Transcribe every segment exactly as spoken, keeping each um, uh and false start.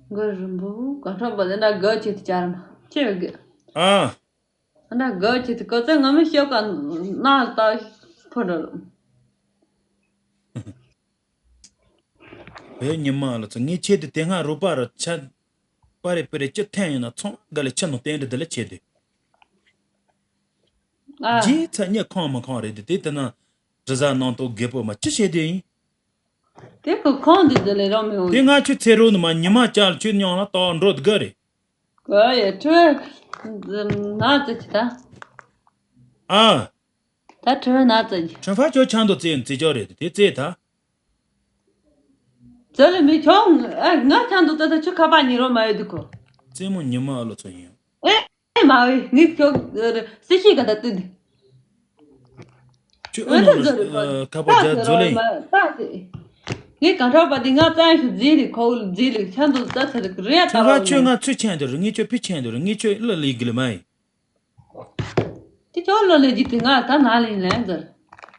གུ་རུ་འབུ་ག་ཁྲོ་བ་དེ་འདྲ་གོ་ཆེ་དུ་ཅར་མ་ཆེ་གི། ཨ། འདྲ་གོ་ཆེ་དུ་གོ་ཚེ་ང་མི་ཤོག་ག་ན་ལྟ་ཕོ་འགྲོ་ལ། བོད་ཉི་མ་ལ་ཚོ་ངའི་ཆེད་དུ་དེ་སྔ་རུ་པ་རུ་ཆ་པ་རེ་པི་རེ་ཅི་ཐན་ཡིན་ན་ཚོང་ག་ལ་ཆ་ནོ་བསྟན་འདྲི་འདི་ལ་ཆེད་དུ། ཨ། རྗེས་ཚ་ཉེ་ཁོང་མ་ཁོང་རེད་དེ་དེ་ལྟ་ན་དྲི་ཟ་ནང་དུ་རྒད་པོ་མ་ཅི་བྱེད་དེ་ཡིན། དེ་ཁོ་ཁོང་འདི་འདི་ལས་རོགས་མི་འོང་། དེ་ང་ཆུ་ཚེ་རོ་ནི་མ་ཉི་མ་ཅར་ཆུ་མྱོང་ལ་ཏོག་འགྲོ་དགའ་རེད། གོ་ཡེ་ཁྲོས་ན་ཙི་ཅི་ད། ཨ། ད་ཁྲོས་ན་ཙི་ཅི། ཁྲོན་ཧྥ་ཁྱོད་ཆང་དུ་རྩེ་རྩེ་ཅོག་རེད་དེ་རྩེ་ད། ཙི་ལི་མི་ཁྱོད་ཨ་ང་ཆང་དུ་རྩེ་ད་ཆུ་ཁ་པ་ཉི་རོ་མ་ཡོད་དུ་གོ། རྩེ་མོ་ཉི་མ་ཨ་ལོ་ཚོ་ཡིན། ཨེ་མ་བི་ངས་ཁྱོད་སི་ཤི་ག་ད་ཏི་དི། ཁྱོད་ཨ་ནོ་ཁ་པ་རྒྱ་མཛོ་ལེ། ངས་གང་ཁྲག་པ་དེ་ང་རྩ་ཞིག་རྫི་ལི་ཁོ་རྫི་ལི་ཆང་དུ་རྩེ་ཚ་རི་རེ་ད་ཁྲག་ཁྱོད་ང་ཚུལ་ཆེན་དུ་རི་ངས་ཁྱོད་ཕི་ཆེན་དུ་རི་ངས་ཁྱོད་ལ་ལི་གི་ལི་མ་ཡིན། དེ་ཁྱོད་ལོ་ལས་ཀྱི་དེ་ང་ད་ན་ལེན་ལན་ཟེར།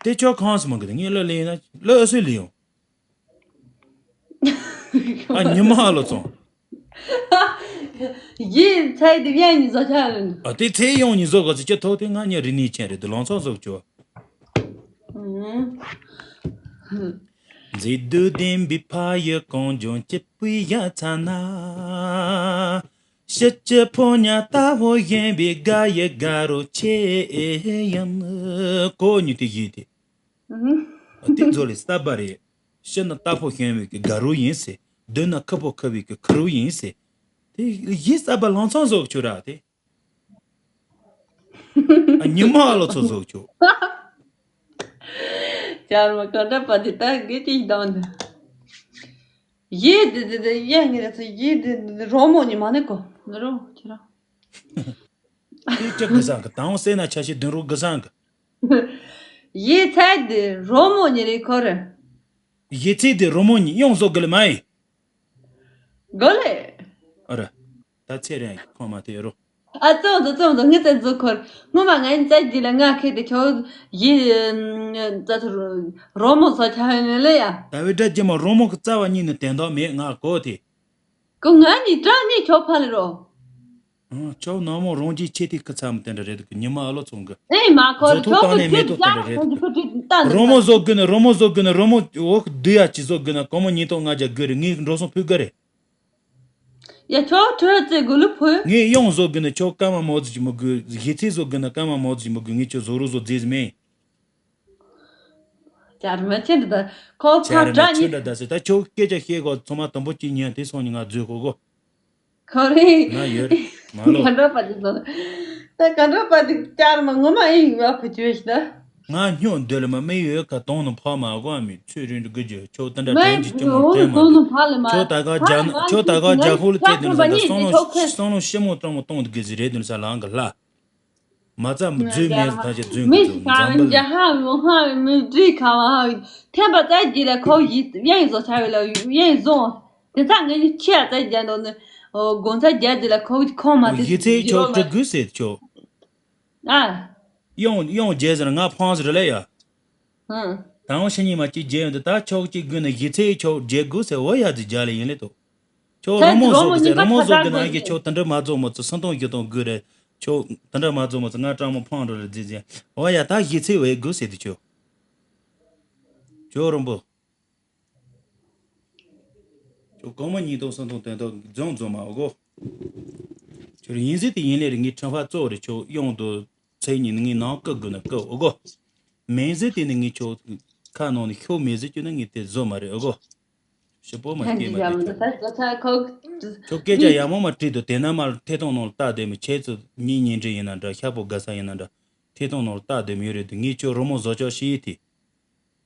དེ་ཁྱོད་གང་སུ་མང་གི་དེ་ངས་ལོ་ལེན་ན་ལོ་ཨ་སུ་ལེན་ཡོང་། ཨ་ཉི་མ་ཨ་ལོ་ཚོང་། ཡིན་ཚེ་དེ་ཡང་ཉི་ཟོ་ཆ་ལེན། ཨ་དེ་ཚེ་ཡང་ཉི་ཟོ་ག་ཚི་ཅི་ཐོག་དེ་ང་ཉི་རི་ནི་ཆེན་རེད་དེ་ལང་ཚོ་ཟོག་ཅོ། མཛེས་སྡུག་ལྡན་པའི་ཕ་ཡི་གངས་ལྗོངས་སྐྱིད་པོའི་ཡ་མཚན་ན། ཕྱི་ཕྱི་ཕོ་ཉ་ལྟ་བུ་བཞིན་པའི་དགའ་ཡི་དགའ་རོ་ཆེ་ཡང་ནི་གོ་ཉི་དེ་ཡི་དེ། དེ་ཚོ་ལས་ས་པ་རེད། ཕྱི་ན་ལྟ་ཕོ་ཤན་བའི་གི་དགའ་རོ་ཡིན་ཟེར། མདུན་ན་ཁུ་ཕོ་ཁུ་བའི་གི་ཁུ་རོ་ཡིན་ཟེར། དེ་ཡི་ས་པ་ལང་ཚང་བཟོ་ཆུ་ར་དེ། ཉི་མ་ལོ་ཚོ་བཟོ་ཆུ། ཅར་མ་ག་འདྲ་པ་དེ་ད་དགེ་ཅིག་དང་དེ། ཡེ་དེ་དེ་དེ་ཡེ་ངེ་རེ་ཚོ་ཡེ་དེ་དེ་རོ་མོ་ཉི་མ་ནི་གོ་ནི་རོ་ཁྱེད་རང་། དེ་ཅི་གི་སང་གི་དང་སེ་ན་ཆ་ཤི་དུན་རོ་གི་སང་གི། ཡེ་ཚད་དེ་རོ་མོ་ཉི་རེ་ཁོ་རེ། ཡེ་ཚད་དེ་རོ་མོ་ཉི་ཡོང་བཟོ་གི་ལ་མ་ཡིན། གོ་ལེ། ཨ་ར། ད་ཚེ་རིང་ཁོང་མ་དེ་རོ། ཨ་ཙོ་ཙོ་ཙོ་ཙོ་ངེ་ཚད་ཙོ་ཁོར་སྔོན་མ་ང་ཡིན་ཙད་ཀྱི་ལ་ང་ཁེ་དེ་ཁྱོད་ཡེ་ཙ་ཚུ་རོ་མོ་ཚོ་ཆ་ཡོད་ནི་ལེ་ཡ། ད་བའི་སྒྲ་ཅི་མ་རོ་མོ་གི་རྩ་བ་གཉིས་ནི་དན་དོག་མེད་ང་གོ་དེ། ཀུ་ང་ནི་དྲ་ནི་ཁྱོད་ཕ་ལེ་རོ། ཨང་ཁྱོད་ནང་མོ་རོང་ཇི་ཆེ་ཐིག་ཁི་ཚམ་དེ་འདྲ་རེད་གི་ཉི་མ་ཨ་ལོ་ཚོང་གི། ཨེ་མ་ཁོ་རེ་ཁྱོད་ཀུ་ཁྱོད་མེད་དོ་དེ་འདྲ་རེད་གི། རོ་མོ་བཟོ་དགོས་ནི་རོ་མོ་བཟོ་དགོས་ནི་རོ་མོ་འོག་བསྡུ་ཡ་ཅི་བཟོ་དགོས་ན་གོ་མོ་ཉིས་སྟོང་ལྔ་བརྒྱ་དགོས་རེད་ངས་འགྲོ་སོང་ཕུལ་གི་རེད། ཡ་ཁྱོད་ཁྲོད་རྩེ་དགོས་ལུ་ཕུལ། ངས་ཡོང་བཟོ་དགོས་ནི་ཁྱོད་སྐར་མ་མོ་ཟིག་ཅི་མི་དགོས་གཞི་རྩེ་བཟོ་དགོས་ན་སྐར་མ་མོ་ཟིག་ཅི་མི་དགོས་ངས་ཁྱོད་བཟོ་རོགས་བཟོ་རྫས་ཟིག་མེད། ཅར་མ་ཆེན་འདི་ད་ཁོ་ཁ་ཅར་མ་དྲ་ཆེན་ཉི། འདི་ད་ཟེར་ད་ཁྱོད་སྐད་ཆ་བཤད་གོ་ཚང་མ་དུམ་བུ་གཅིག་ཉན་དེ་སོང་ཉི་ང་བཟོས་གོ་གོ། ཁོ་རེ། ང་ཡོད་མ་ལོ། ག་འདྲ་པ་དེ་ཚོ། ད་ག་འདྲ་པ་དེ་ཅར་མ་ངོ་མ་ཨེ་ཡིན་བ་ཕུ་བཅོས་ཤི་ད། ང་སྨྱོ་འདོད་ལ་མ་མི་ཡོད་ཁ་དོང་ནི་ཕོ་མ་གོ་མི་ཚུལ་རིན་དུ་དགུ་རྒྱུ་ཁྱོད་དེ་འདྲ་དྲན་གྱི་ཅི་མོ་དྲན་མ་འདུག་ཁྱོད་ད་ག་རྒྱ་ཁྱོད་ད་ག་རྒྱ་ཧུ་ལ་བལྟས་དུས་ས་ད་བསམ་བློ་བསམ་བློ་ཞིབ་མོ་སྤྲང་མོ་གཏོང་དགོས་ཟེར་རེད་དུས་ས་ལང་གི་ལ། མ་རྩ་མི་རྫུན་མེད་ད་ཅི་རྫུན་གི་མི་རྫུན་ཤ་འཛམ་བུ་ལ། ཇ་ཧ་མི་ཧ་མི་དྲི་ཁ་བ་ཧ་ཐེམ་པ་རྩ་རྒྱུ་ལ་ཁོ་ཡི་དབྱིངས་བཟོ་ཆ་བའི་ལ་དབྱིངས་བཟོ། དེ་ཚ་ངེད་གཉིས་ཁྱི་ཡ་རྩ་རྒྱ་འདོག་ནི། སྒོ་ཚ་རྒྱ་རྒྱུ་ལ་ཁོ་ཁོ་མ་དེ་ཡི་ཚེ་ཁྱོད་འགྲིག་དགོས་ཟེར་ཁྱོད། ཨ། ཡོང་ཡོང་རྒྱལ་ཟེར་ང་ཕངས་ཟེར་ལ་ཡ། ཧུང་། ད་འོང་ཕྱི་ཉིན་མ་གཅིག་རྒྱལ་ཡོང་དུས་ད་ཆོག་གཅིག་དགོས་ན་གཞི་རྩའི་ཆོག་རྒྱལ་དགོས་ཟེར་འོ་ཡ་ཟེར་རྒྱ་ལ་ཡིན་ལེ་ཏོ། ཆོག་ད་རོ་མོ་རོ་བཟོ་མོ་གི་ཟེར་ཉིན་རོ་མོ་པ་བཟོ་ཆ་གི་ན་ཨ་གི་ཆོག་དེ་འདྲ་མ་བཟོ་མོ་ཚོ་སུམ་སྟོང་བཞི་སྟོང་དགོས་རེད། ཆོག་དེ་འདྲ་མ་བཟོ་མོ་ཚོ་ང་སྤྲང་མོ་ཕང་འགྲོ་རེད་ཟེར་ཟེར་འོ་ཡ་ད་གཞི་རྩའི་འོས་དགོས་ཟེར་དུས་ཆོག་ཆོག་རོ་མོ། ཁྱོད་གོང་མ་ཉིས་སྟོང་སུམ་སྟོང་དོན་དག་རྫོང་རྫོང་མ་འོ་གོ། ཁྱོད་ཡིན་ཟེར་དེ་ཡིན་ལེ་རེད་ངའི་ཁྲིམས་ཧྥ་གཙོ་བོ་རེད་ཁྱོད་གཡོང་དུ་ཚེ་ཉིན་ངའི་ནང་བཀུག་དགོས་ན་བཀུག་འོ་གོ། མིན་ཟེར་དེ་ནི་ངའི་ཁྱོད་ཁ་ནང་ནས་ཤོག་མེད་ཟེར་རྒྱུ་ན་ངས་དེ་བཟོ་མ་རེད་འོ་གོ། ཞིབ་པོ་མ་ཧན་སྐྱེས་མ་རེད་ཁྱོད། ཁྱོད་སྐད་ཆ་ཡག་མོ་མ་དྲིས་དུ་དེ་ན་མ་ཐད་གཏོང་ནང་ལ་བལྟ་བསྡད་མི་ཁྱེད་ཚོ་གཉིས་ཉིན་འདྲི་ཡིན་ན་འདྲ་ཤ་པོ་དགའ་ས་ཡིན་ན་འདྲ་ཐད་གཏོང་ནང་ལ་བལྟ་བསྡད་མི་ཡོད་རེད་དུ་ངས་ཁྱོད་རོ་མོ་བཟོ་ཆོག་ཤི་ཡི་དེ།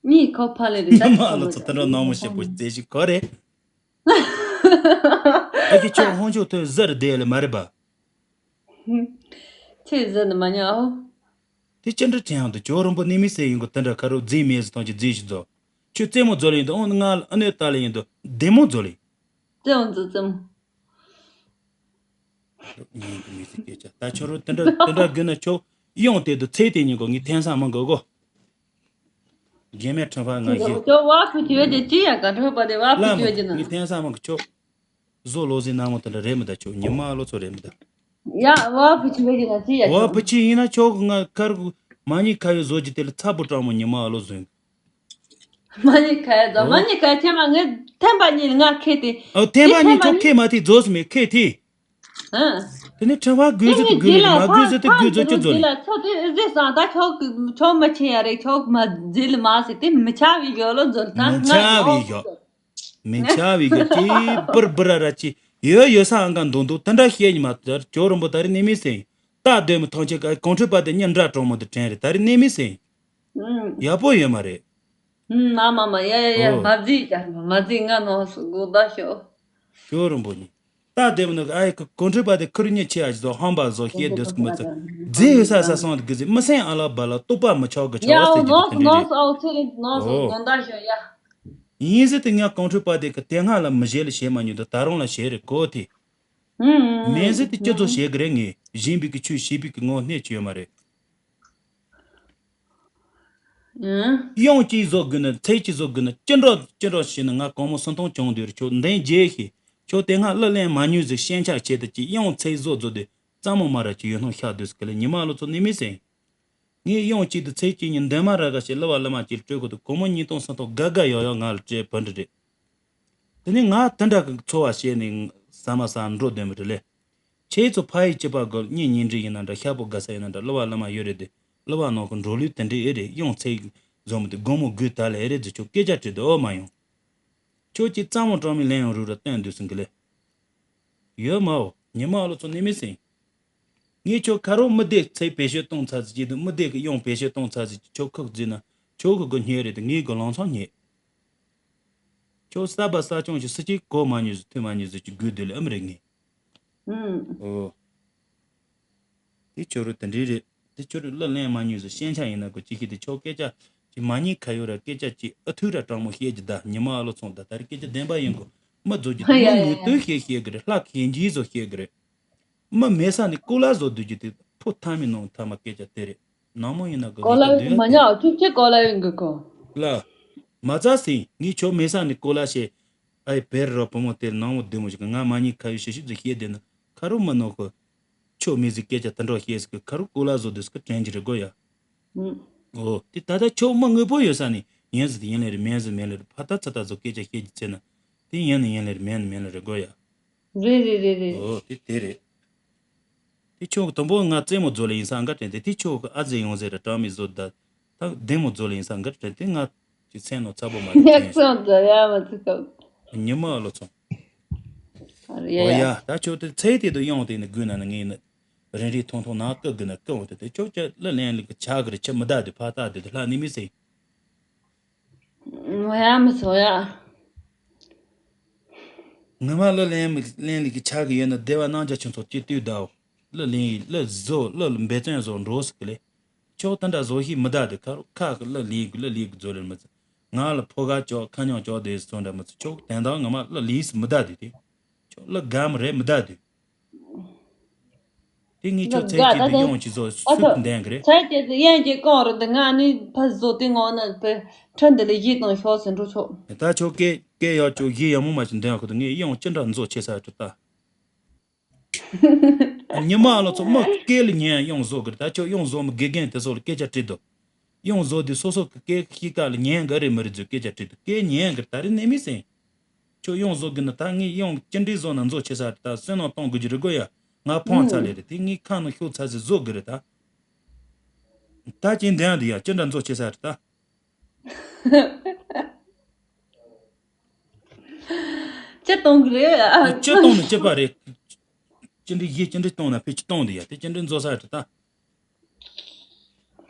གཉིས་ཁོ་ཕ་ལེ་རེད་ད། མ་ལོ་ཚོ་དེ་འདྲ་ནང་མོ་ཞེ་པོ་རྩེ་ཞིག་གོ་རེད། ཨ་ཁྱེད་ཁྱོད་ཧོན་ཆོག་ཐོན་ཟེར་བསྡད་ལེ་མ་རེད་པ། ཁྱེད་ཟེར་ནི་མ་ཉོ་ཨོ། དེ་ཅི་འདྲ་དྲན་ཡང་དུ་ཇོ་རིན་པོ་གནས་མི་སེ་ཡིན་གོ་དེ་འདྲ་ཁ་རོ་རྫས་མེད་ཟེར་དང་གི་རྫས་ཞིག་རྫོགས། ཁྱོད་རྩེད་མོ་རྫོགས་ལེ་ཡིན་དུ་ཨོ་ང་ཨ་ནེ་ལྟ་ལེ་ཡིན་དུ་བདེ་མོ་རྫོགས་ལེ། རྩེད་མོ་རྫོགས་རྩེད་མོ། ཉན་གི་མི་ཟེར་སྐད་ཆ་ད་ཁྱོད་རོ་དེ་འདྲ་དེ་འདྲ་དགོས་ན་ཁྱོད་ཡོང་དེ་དུ་ཚེ་དེ་ཉིན་གོ་ངས་འཐེན་ས་མང་གི་གོ། རྒྱན་མེད་ཁྲིམས་ཕ་ང་ཞེས། ཁྱོད་བ་ཕུ་ཁྱོད་ཀྱི་ཅི་ཡང་ག་ཁྲོ་པ་དེ་བ་ཕུ་ལ་ཁྱོད་ཀྱི་ན། ངས་འཐེན་ས་མང་གི་ཁྱོད། བཟོ་ལོ་ཟིན་ནང་མོ་དེ་འདྲ་རེད་མི་ད་ཆོག་ཉི་མ་ཨ་ལོ་ཚོ་རེད་མི་ད། ཡ་བ་བུ་ཆི་བེ་ཡིན་ན་ཅི་ཡ་བ་ཆོག་བུ་ཆི་ཡིན་ན་ཆོག་ང་ཁར་མ་ཉི་ཁ་ཡོད་བཟོ་རྒྱུ་དེ་ལ་ཚ་པོ་སྤྲང་མོ་ཉི་མ་ཨ་ལོ་བཟོས། མ་ཉི་ཁ་ཡོད་ཟོ་མ་ཉི་ཁ་ཡོད་ཁྱེད་མ་ངས་ཐེམ་པ་ཉིད་ང་ཁེ་དེ། ཨ་ཐེམ་པ་ཉིད་ཆོག་ཁེ་མ་ཐེ་རྫོགས་སུ་མེད་ཁེ་ཐེ། ཨ། དེ་ནས་ཁྲ་བ་དགོས་ཟེར་དུ་དགོས་ལེ་མ་དགོས་ཟེར་དུ་དགོས་ཟེར་ཅི་རྫོགས་ལེ། ཚོ་དེ་ཟེར་སང་ད་ཆོག་ཆོག་མ་ཆེ་ཡ་རེད་ཆོག་མ་ཟེར་ལེ་མ་ཟེར་དེ་མི་ཆ་བའི་ཡོད་ལོ་རྫོགས་ད་མི་ཆ་བའི་ཡོད། མི་ཆ་བའི་ཡོད་ཀྱི་པུར་པུར་ར་ར་ཅི་ཡོད་ཡོད་ས་ཨང་ག་འདུག་འདུག་དེ་འདྲ་བཤད་ཉི་མ་དར་ཇོ་རིན་པོ་ད་རེ་ནི་མི་སེང་། ད་སྡོད་མི་ཐང་ཆེ་ག་གོང་ཁྲོས་པ་དེ་ཉིན་འདྲ་གྲོང་མོ་དུ་དྲན་རེད་ད་རེ་ནི་མི་སེང་། ཡག་པོ་ཡོད་མ་རེད། ཨུམ། མ་མ་མ་ཡ་ཡ་ཡ། ཨོ། མ་བརྫིས་ཀྱང་མ་བརྫིས་ང་ནང་སུ་དགོངས་དག་ཞུ། ཞོ་རིན་པོ་ཉིད། ད་དེ་མིན་ཨ་ཡི་གོ་གྲུ་པ་དེ་ཁུར་ཉེ་ཆེ་ཨ་ཞིག་ཟོ་ཧམ་པ་ཟོ་ཤེས་འདོད་སྐུ་མི་ཚེ། རྫས་ཡོད་ས་ས་སོང་དེ་གི་ཟི་མི་སེང་ཨ་ལ་བ་ལ་རྟོག་པ་མི་ཆོག་གི་ཡ་ཆོག་ཨོ་སྟེ་ནོ་གི་དེ་ནོ་འདྲ་རེད། ཨོ་ཚེ་རིང་ནོ་ཨོ། དགོངས་དག་ཞུ་ཡ། ཡིན་ཟི་དེ་ངས་གོང་ཁྲོས་པ་དེ་གི་དེ་སྔ་ལ་མི་བཞེས་ལ་བྱེད་མ་མྱོང་དུ་ད་རུང་ལ་བྱེད་རེད་གོ་དེ། ཨུམ་ཨུམ། མེད་ཟི་དེ་སྤྱི་ཚོགས་བྱེད་གི་རེད་ངས་བཞིན་པའི་གི་ཆོས་བྱིས་པའི་གི་ངོ་གནས་ཆོས་ཡོད་མ་རེད། ཨུམ། གཡང་གཅིག་བཟོ་དགོས་ན་ཚལ་གཅིག་བཟོ་དགོས་ན་ཅི་འདྲ་ཅི་འདྲ་བྱས་ན་ང་གོང་མོ་སུམ་སྟོང་བྱུང་འདོད་རེད་ཁྱོད་འདན་རྒྱལ་ཞིག་ཁྱོད་དེ་སྔ་གླུ་ལེན་མ་མྱོང་ཟིག་ཤན་ཆག་བྱས་ཏེ་ཅི་གཡང་ཚལ་བཟོ་བཟོ་དེ་གཙང་མོ་མ་ར་ཅི་ཡོད་སྣང་ཤ་དུས་སུ་གི་ལ་ཉི་མ་ལོ་ཚོ་ནི་མི་སེང་། ངས་གཡང་གཅིག་དུ་ཚལ་གཅིག་ཉིན་འདན་མ་ར་ག་ཞེ་གླུ་བ་གླུ་མ་གཅིག་སྤྲོད་གོ་དུ་གོང་མོ་ཉིས་སྟོང་སུམ་སྟོང་དགའ་དགའ་ཡོག་ཡོག་ང་ལ་སྤྲད་བུ་འདྲི་རེད། དེ་ནས་ང་དེ་འདྲ་གི་འཚོ་བ་བྱས་ནས་ཟ་མ་ཟ་འགྲོ་དོན་མི་རེད་ལེ། ཁྱེད་ཚོ་ཕ་ཡི་སྐྱེས་པ་གོ་གཉེན་ཉེ་འབྲེལ་ཡིན་ན་འདྲ་ཤ་པོ་དགའ་ས་ཡིན་ན་འདྲ་གླུ་བ་གླུ་མ་ཡོད་རེད་དེ་གླུ་བ་ནང་གི་འགྲོ་ལུགས་དེ་འདྲ་ཨེ་རེད་གཡང་ཚལ་འཛོམས་དེ་དགོང་མོ་དགོད་ད་ལ་ཨེ་རེད་ཟེར་ཁྱོད་སྐད་ཆ་དྲིས་དུ་ཨོ་མ་ཡོང་། ཁྱོད་ཀྱིས་གཙང་མོ་གྲོང་མི་ལེན་ཡོང་རུ་ར་བསྟན་འདུག་སེང་གི་ལེ། ཡོད་མའོ་ཉི་མ་ཨ་ལོ་ཚོ་ནི་མི་སེང་། ངས་ཁྱོད་ཁ་རོག་མི་སྡེ་ཚལ་བེད་སྤྱོད་གཏོང་ཚར་ཟིག་ཅིག་དུ་མི་སྡེ་གི་གཡང་བེད་སྤྱོད་གཏོང་ཚར་ཟིག་ཅིག་ཁྱོད་ཁུག་བརྫིས་ན་ཁྱོད་གི་གོ་ཉེ་རེད་དེ་ངས་གོ་ལང་ཚང་ཉེ། ཁྱོད་ས་པ་ས་སྐྱོང་ཞིག་སུ་གཅིག་གོ་མ་མྱོང་ཟིག་ཐུ་མ་མྱོང་ཟིག་ཅིག་དགོས་དེ་ལ་ཨམ་རེད་ངས། ཨུམ། ཨོ། དེ་ཁྱོད་རུ་དེ་འདྲའི་རེད། དེ་ཁྱོད་རུ་གླུ་ལེན་མ་མྱོང་ཟིག་ཤན་ཆ་ཡིན་ན་གོ་ཅི་ཤི་དེ་ཁྱོད་སྐད་ཆ་ཅི་མ་ཉིད་ཁ་ཡོད་ར་སྐད་ཆ་ཅི་ཨ་ཐུ་ར་དྲང་མོ་བཤད་ཀྱི་ད་ཉི་མ་ཨ་ལོ་ཚོང་ད་ད་རེ་སྐད་ཆ་བདེན་པ་ཡིན་གོ་མི་རྫོགས་ཀྱི་དེ་ཡ་མི་ཡ་ངུ་ཡ་ཡ། དུས་བཤད་བཤད་གི་རེད་ལྷ་ཁེན་གྱིས་བཟོ་བཤད་གི་རེད། མི་མེད་ས་ནས་ཀོ་ལ་བཟོ་སྡོད་རྒྱུ་དེ་ཕོ་ཐ་མི་ནང་ཐ་མ་སྐད་ཆ་དེ་རེད། ནང་མོ་ཡིན་ན་གི་ཀོ་ལ་ལས་ཀ་མ་ཉག་ཨ་ཐུག་ཁྱེད་ཀོ་ལ་ཡིན་གི་ཀོ། ལ། མ་ཚ་སིང་ངས་ཁྱོད་མེད་ས་ནས་ཀོ་ལ་བཤད། ཨའི་བེར་རོ་བུ་མོ་དེར་ནང་མོ་བདུད་མོ་ཞིག་གི་ང་མ་ཉིད་ཁ་ཡོད་ཤི་ཤི་ཟིག་བཤད་བསྡད་ན་ཁ་རུ་མི་ནོ་གི། ཁྱོད་མི་ཟིག་སྐད་ཆ་དེ་འདྲ་བཤད་ཟིག་གི་ཁ་རུ་ཀོ་ལ་བཟོ་སྡོད་ཟིག་གི་དྲན་གྱི་རེད་གོ་ཡ། ཨུ། ཨོ་དེ་ད་ལྟ་ཁྱོད་མི་དངོས་པོ་ཡོད་ས་ནས་ཡིན་ཟིག་ཡིན་ལེ་རེད་མིན་ཟིག་མིན་ལེ་རེད་ཕ་ད་ཚ་ད་བཟོ་སྐད་ཆ་བཤད་རྒྱུ་ཚེ་ན་དེ་ཡིན་ནི་ཡིན་ལེ་རེད་མིན་ནི་མིན་ལེ་རེད་གོ་ཡ། རེད་རེད་རེད་རེད། ཨོ་དེ་དེ་རེད། དེ་ཁྱོད་ཀྱི་དང་པོ་ང་རྩེད་མོ་རྫོགས་ལེ་ཡིན་ས་འགའ་དྲན་ཏེ་དེ་ཁྱོད་ཀྱི་ཨ་ཙེ་ཡོང་ཟེར་ར་གྲངས་མི་བཟོ་ད་ད་བདེ་མོ་རྫོགས་ལེ་ཡིན་ས་འགའ་དྲན་ཏེ་ང་ཀྱི་མཚན་ནོ་ཚ་པོ་མ་རེད་ངས་ཚོང་རྫོགས་ཡ་མ་ཚིག་གམ། ཉི་མ་ཨ་ལོ་ཚོང་། ཨ་རེད་ཡ་ཨོ་ཡ། ཡ་ད་ཁྱོད་དེ་ཚེ་དེ་དུ་ཡོང་དེ་ནི་དགོས་ན་ནི་ངས་ནི་རིན་རིན་ཐུང་ཐུང་ནང་བཀག་གི་ན་བཀག་འོང་དེ་དེ་ཁྱོད་ཀྱི་གླུ་ལེན་ལི་གི་ཆ་གི་རེད་ཆི་མི་ད་དེ་ཕ་ད་དེ་དེ་ལྷ་ནི་མི་སེ། ང་ཡང་མི་ཚོ་ཡ། ངི་མ་གླུ་ལེན་མི་ལེན་ལི་གི་ཆ་གི་ཡོད་ན་སྡེ་བ་རྣམ་རྒྱལ་ཁྱོད་ཚོ་སྐྱིད་དུས་ཟླའོ། གླུ་ལེན་ཡི་གླུ་བཟོ་གླུ་ལ་འབད་བརྩོན་བཟོ་འགྲོ་སི་གི་ལེ། ཁྱོད་ད་འདྲ་བཟོ་ཤི་མི་ད་དེ་ཁ་རུ་ཁ་གི་གླུ་ལེན་གི་གླུ་ལེན་གི་བཟོ་ལེ་མི་ཚེ། ང་ལ་ཕོ་ག་ཅོག་ཁ་ཉོག་ཅོག་དེ་བཟོ་འདྲ་མི་ཚེ་ཁྱོད་དན་དང་ངི་མ་གླུ་ལེན་སི་མི་ད་དེ་དེ། ཁྱོད་གླུ་དགའ་མི་རེད་མི་ད་དེ། དེ་ངས་ཁྱོད་ཚད་ཀྱི་དེ་ཡོང་ཅི་བཟོ་སུ་གི་འདན་གི་རེད། ཚད་ཀྱི་དེ་ཡན་གྱི་གང་རུ་འདི་ང་ནི་ཕ་བཟོ་དེ་ངོ་ན་པེ་ཁྲ་འདི་ལ་ཡིད་དང་ཤོག་ཟིན་འགྲོ་ཆོག་ད་ཁྱོད་སྐད་སྐད་ཡག་ཅོག་ཡིད་ཡག་མོ་མ་ཅི་འདན་གི་དུ་ངས་ཡོང་ཅི་འདྲ་བཟོ་ཆེ་ས་ཡ་ཁྲི་ད། ཉི་མ་ཨ་ལོ་ཚོ་མི་སྐད་ལ་ཉན་ཡོང་བཟོ་གི་རེད་ད་ཁྱོད་ཡོང་བཟོ་མི་དགེ་རྒན་དེ་ཚོ་ལ་སྐད་ཆ་དྲིས་དུ། ཡོང་བཟོ་དུས་སོ་སོ་གི་སྐད་ཤི་ཀ་ལ་ཉན་གི་རེད་མི་རེད་ཚོས་སྐད་ཆ་དྲིས་དུས་སྐད་ཉན་གི་རེད་ད་རེད་ནས་མི་སེང་། ཁྱོད་ཡོང་བཟོ་གི་ན་ད་ངས་ཡོང་ཅི་འདྲའི་བཟོ་ན་མཛོ་ཆེ་ས་རེད་ད་བསོད་ནམས་གཏོང་དགོས་ཀྱི་རེད་གོ་ཡ། ང་ཕོང་ཚ་ལེ་རེད་དེ་ངས་ཁ་ནང་ཤོག་ཚ་ཟེ་བཟོ་གི་རེད་ད། ད་ཅི་འདི་ཡང་འདི་ཡ་ཅི་འདྲ་མཛོ་ཆེ་ས་རེད་ད། ཅི་གཏོང་གི་རེད་ཨ། ཅི་གཏོང་ནི་ཅི་པ་རེད། ཅི་འདྲའི་ཡིད་ཅི་འདྲའི་གཏོང་ན་ཕི་ཅི་གཏོང་འདི་ཡ་དེ་ཅི་འདྲའི་མཛོ་ས་རེད་ད།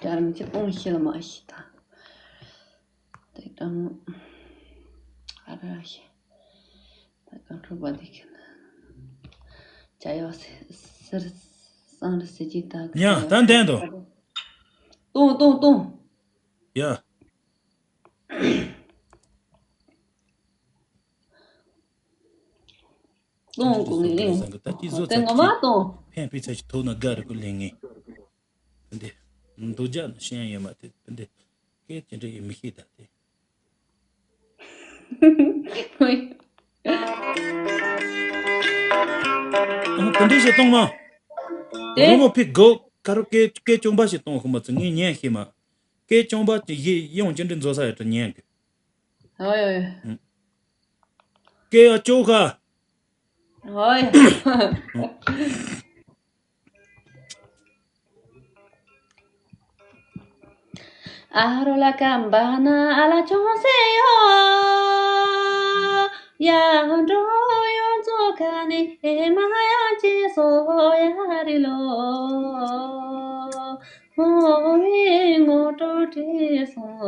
ཀྱར་མི་ཅི་སྤོང་ཤི་ལ་མ་ཤི་ད། དེ་ཀྲང་ཨ་ར་ཤི། ད་ཀང་ཁྲོ་བ་དེ་ཁྱེར་ན། ཅ་ཡོ་སི་སིར་སང་རི་སི་ཅི་ད་ཉ་ད་འདན་དོ། ཏོང་ཏོང་ཏོང་། ཡ། ཏོང་གོ་ངེ་ལེན། ད་ཅི་བཟོ་ཚ་ཅི་ཕན་པའི་ཚ་ཅི་ཐོག་ན་དགའ་རི་ཀུ་ལེན་ངེ། འདི་འདུག་ཇ་ནི་ཤེས་ཡོད་མ་དེ་འདི་སྐད་ཅི་འདྲ་ཡིན་མི་ཤེས་ད་དེ། ཨ་དེ་འདྲ་ཞིག་གཏོང་མ། དེ་རོ་མོ་ཕི་གོ་ཁ་རོ་སྐད་སྐད་ཅོང་པ་ཞིག་གཏོང་ཁོ་མ་ཚོ་ངས་ཉན་ཤེས་མ། སྐད་ཅོང་པ་ཅིག་ཡེ་ཡོང་ཅི་འདྲ་མཛོ་ས་ཡོད་དྲ་ཉན་གི། ཨོ་ཡོ་ཡོ། སྐད་ཡ་ཅོ་ཁ། ཨོ་ཡོ། ཨ་རོ་ལ་ཀམ་པ་ན་ཨ་ལ་ཅོང་སེ་ཡོ། ཡ་འགྲོ་ཡོང་ཚོ་ཁ་ནི་ཨེ་མ་ཡང་ཅི་སོ་ཡ་རི་ལོ། ངོ་བོའི་ངོ་སྤྲོད་བྲིས་སོང་།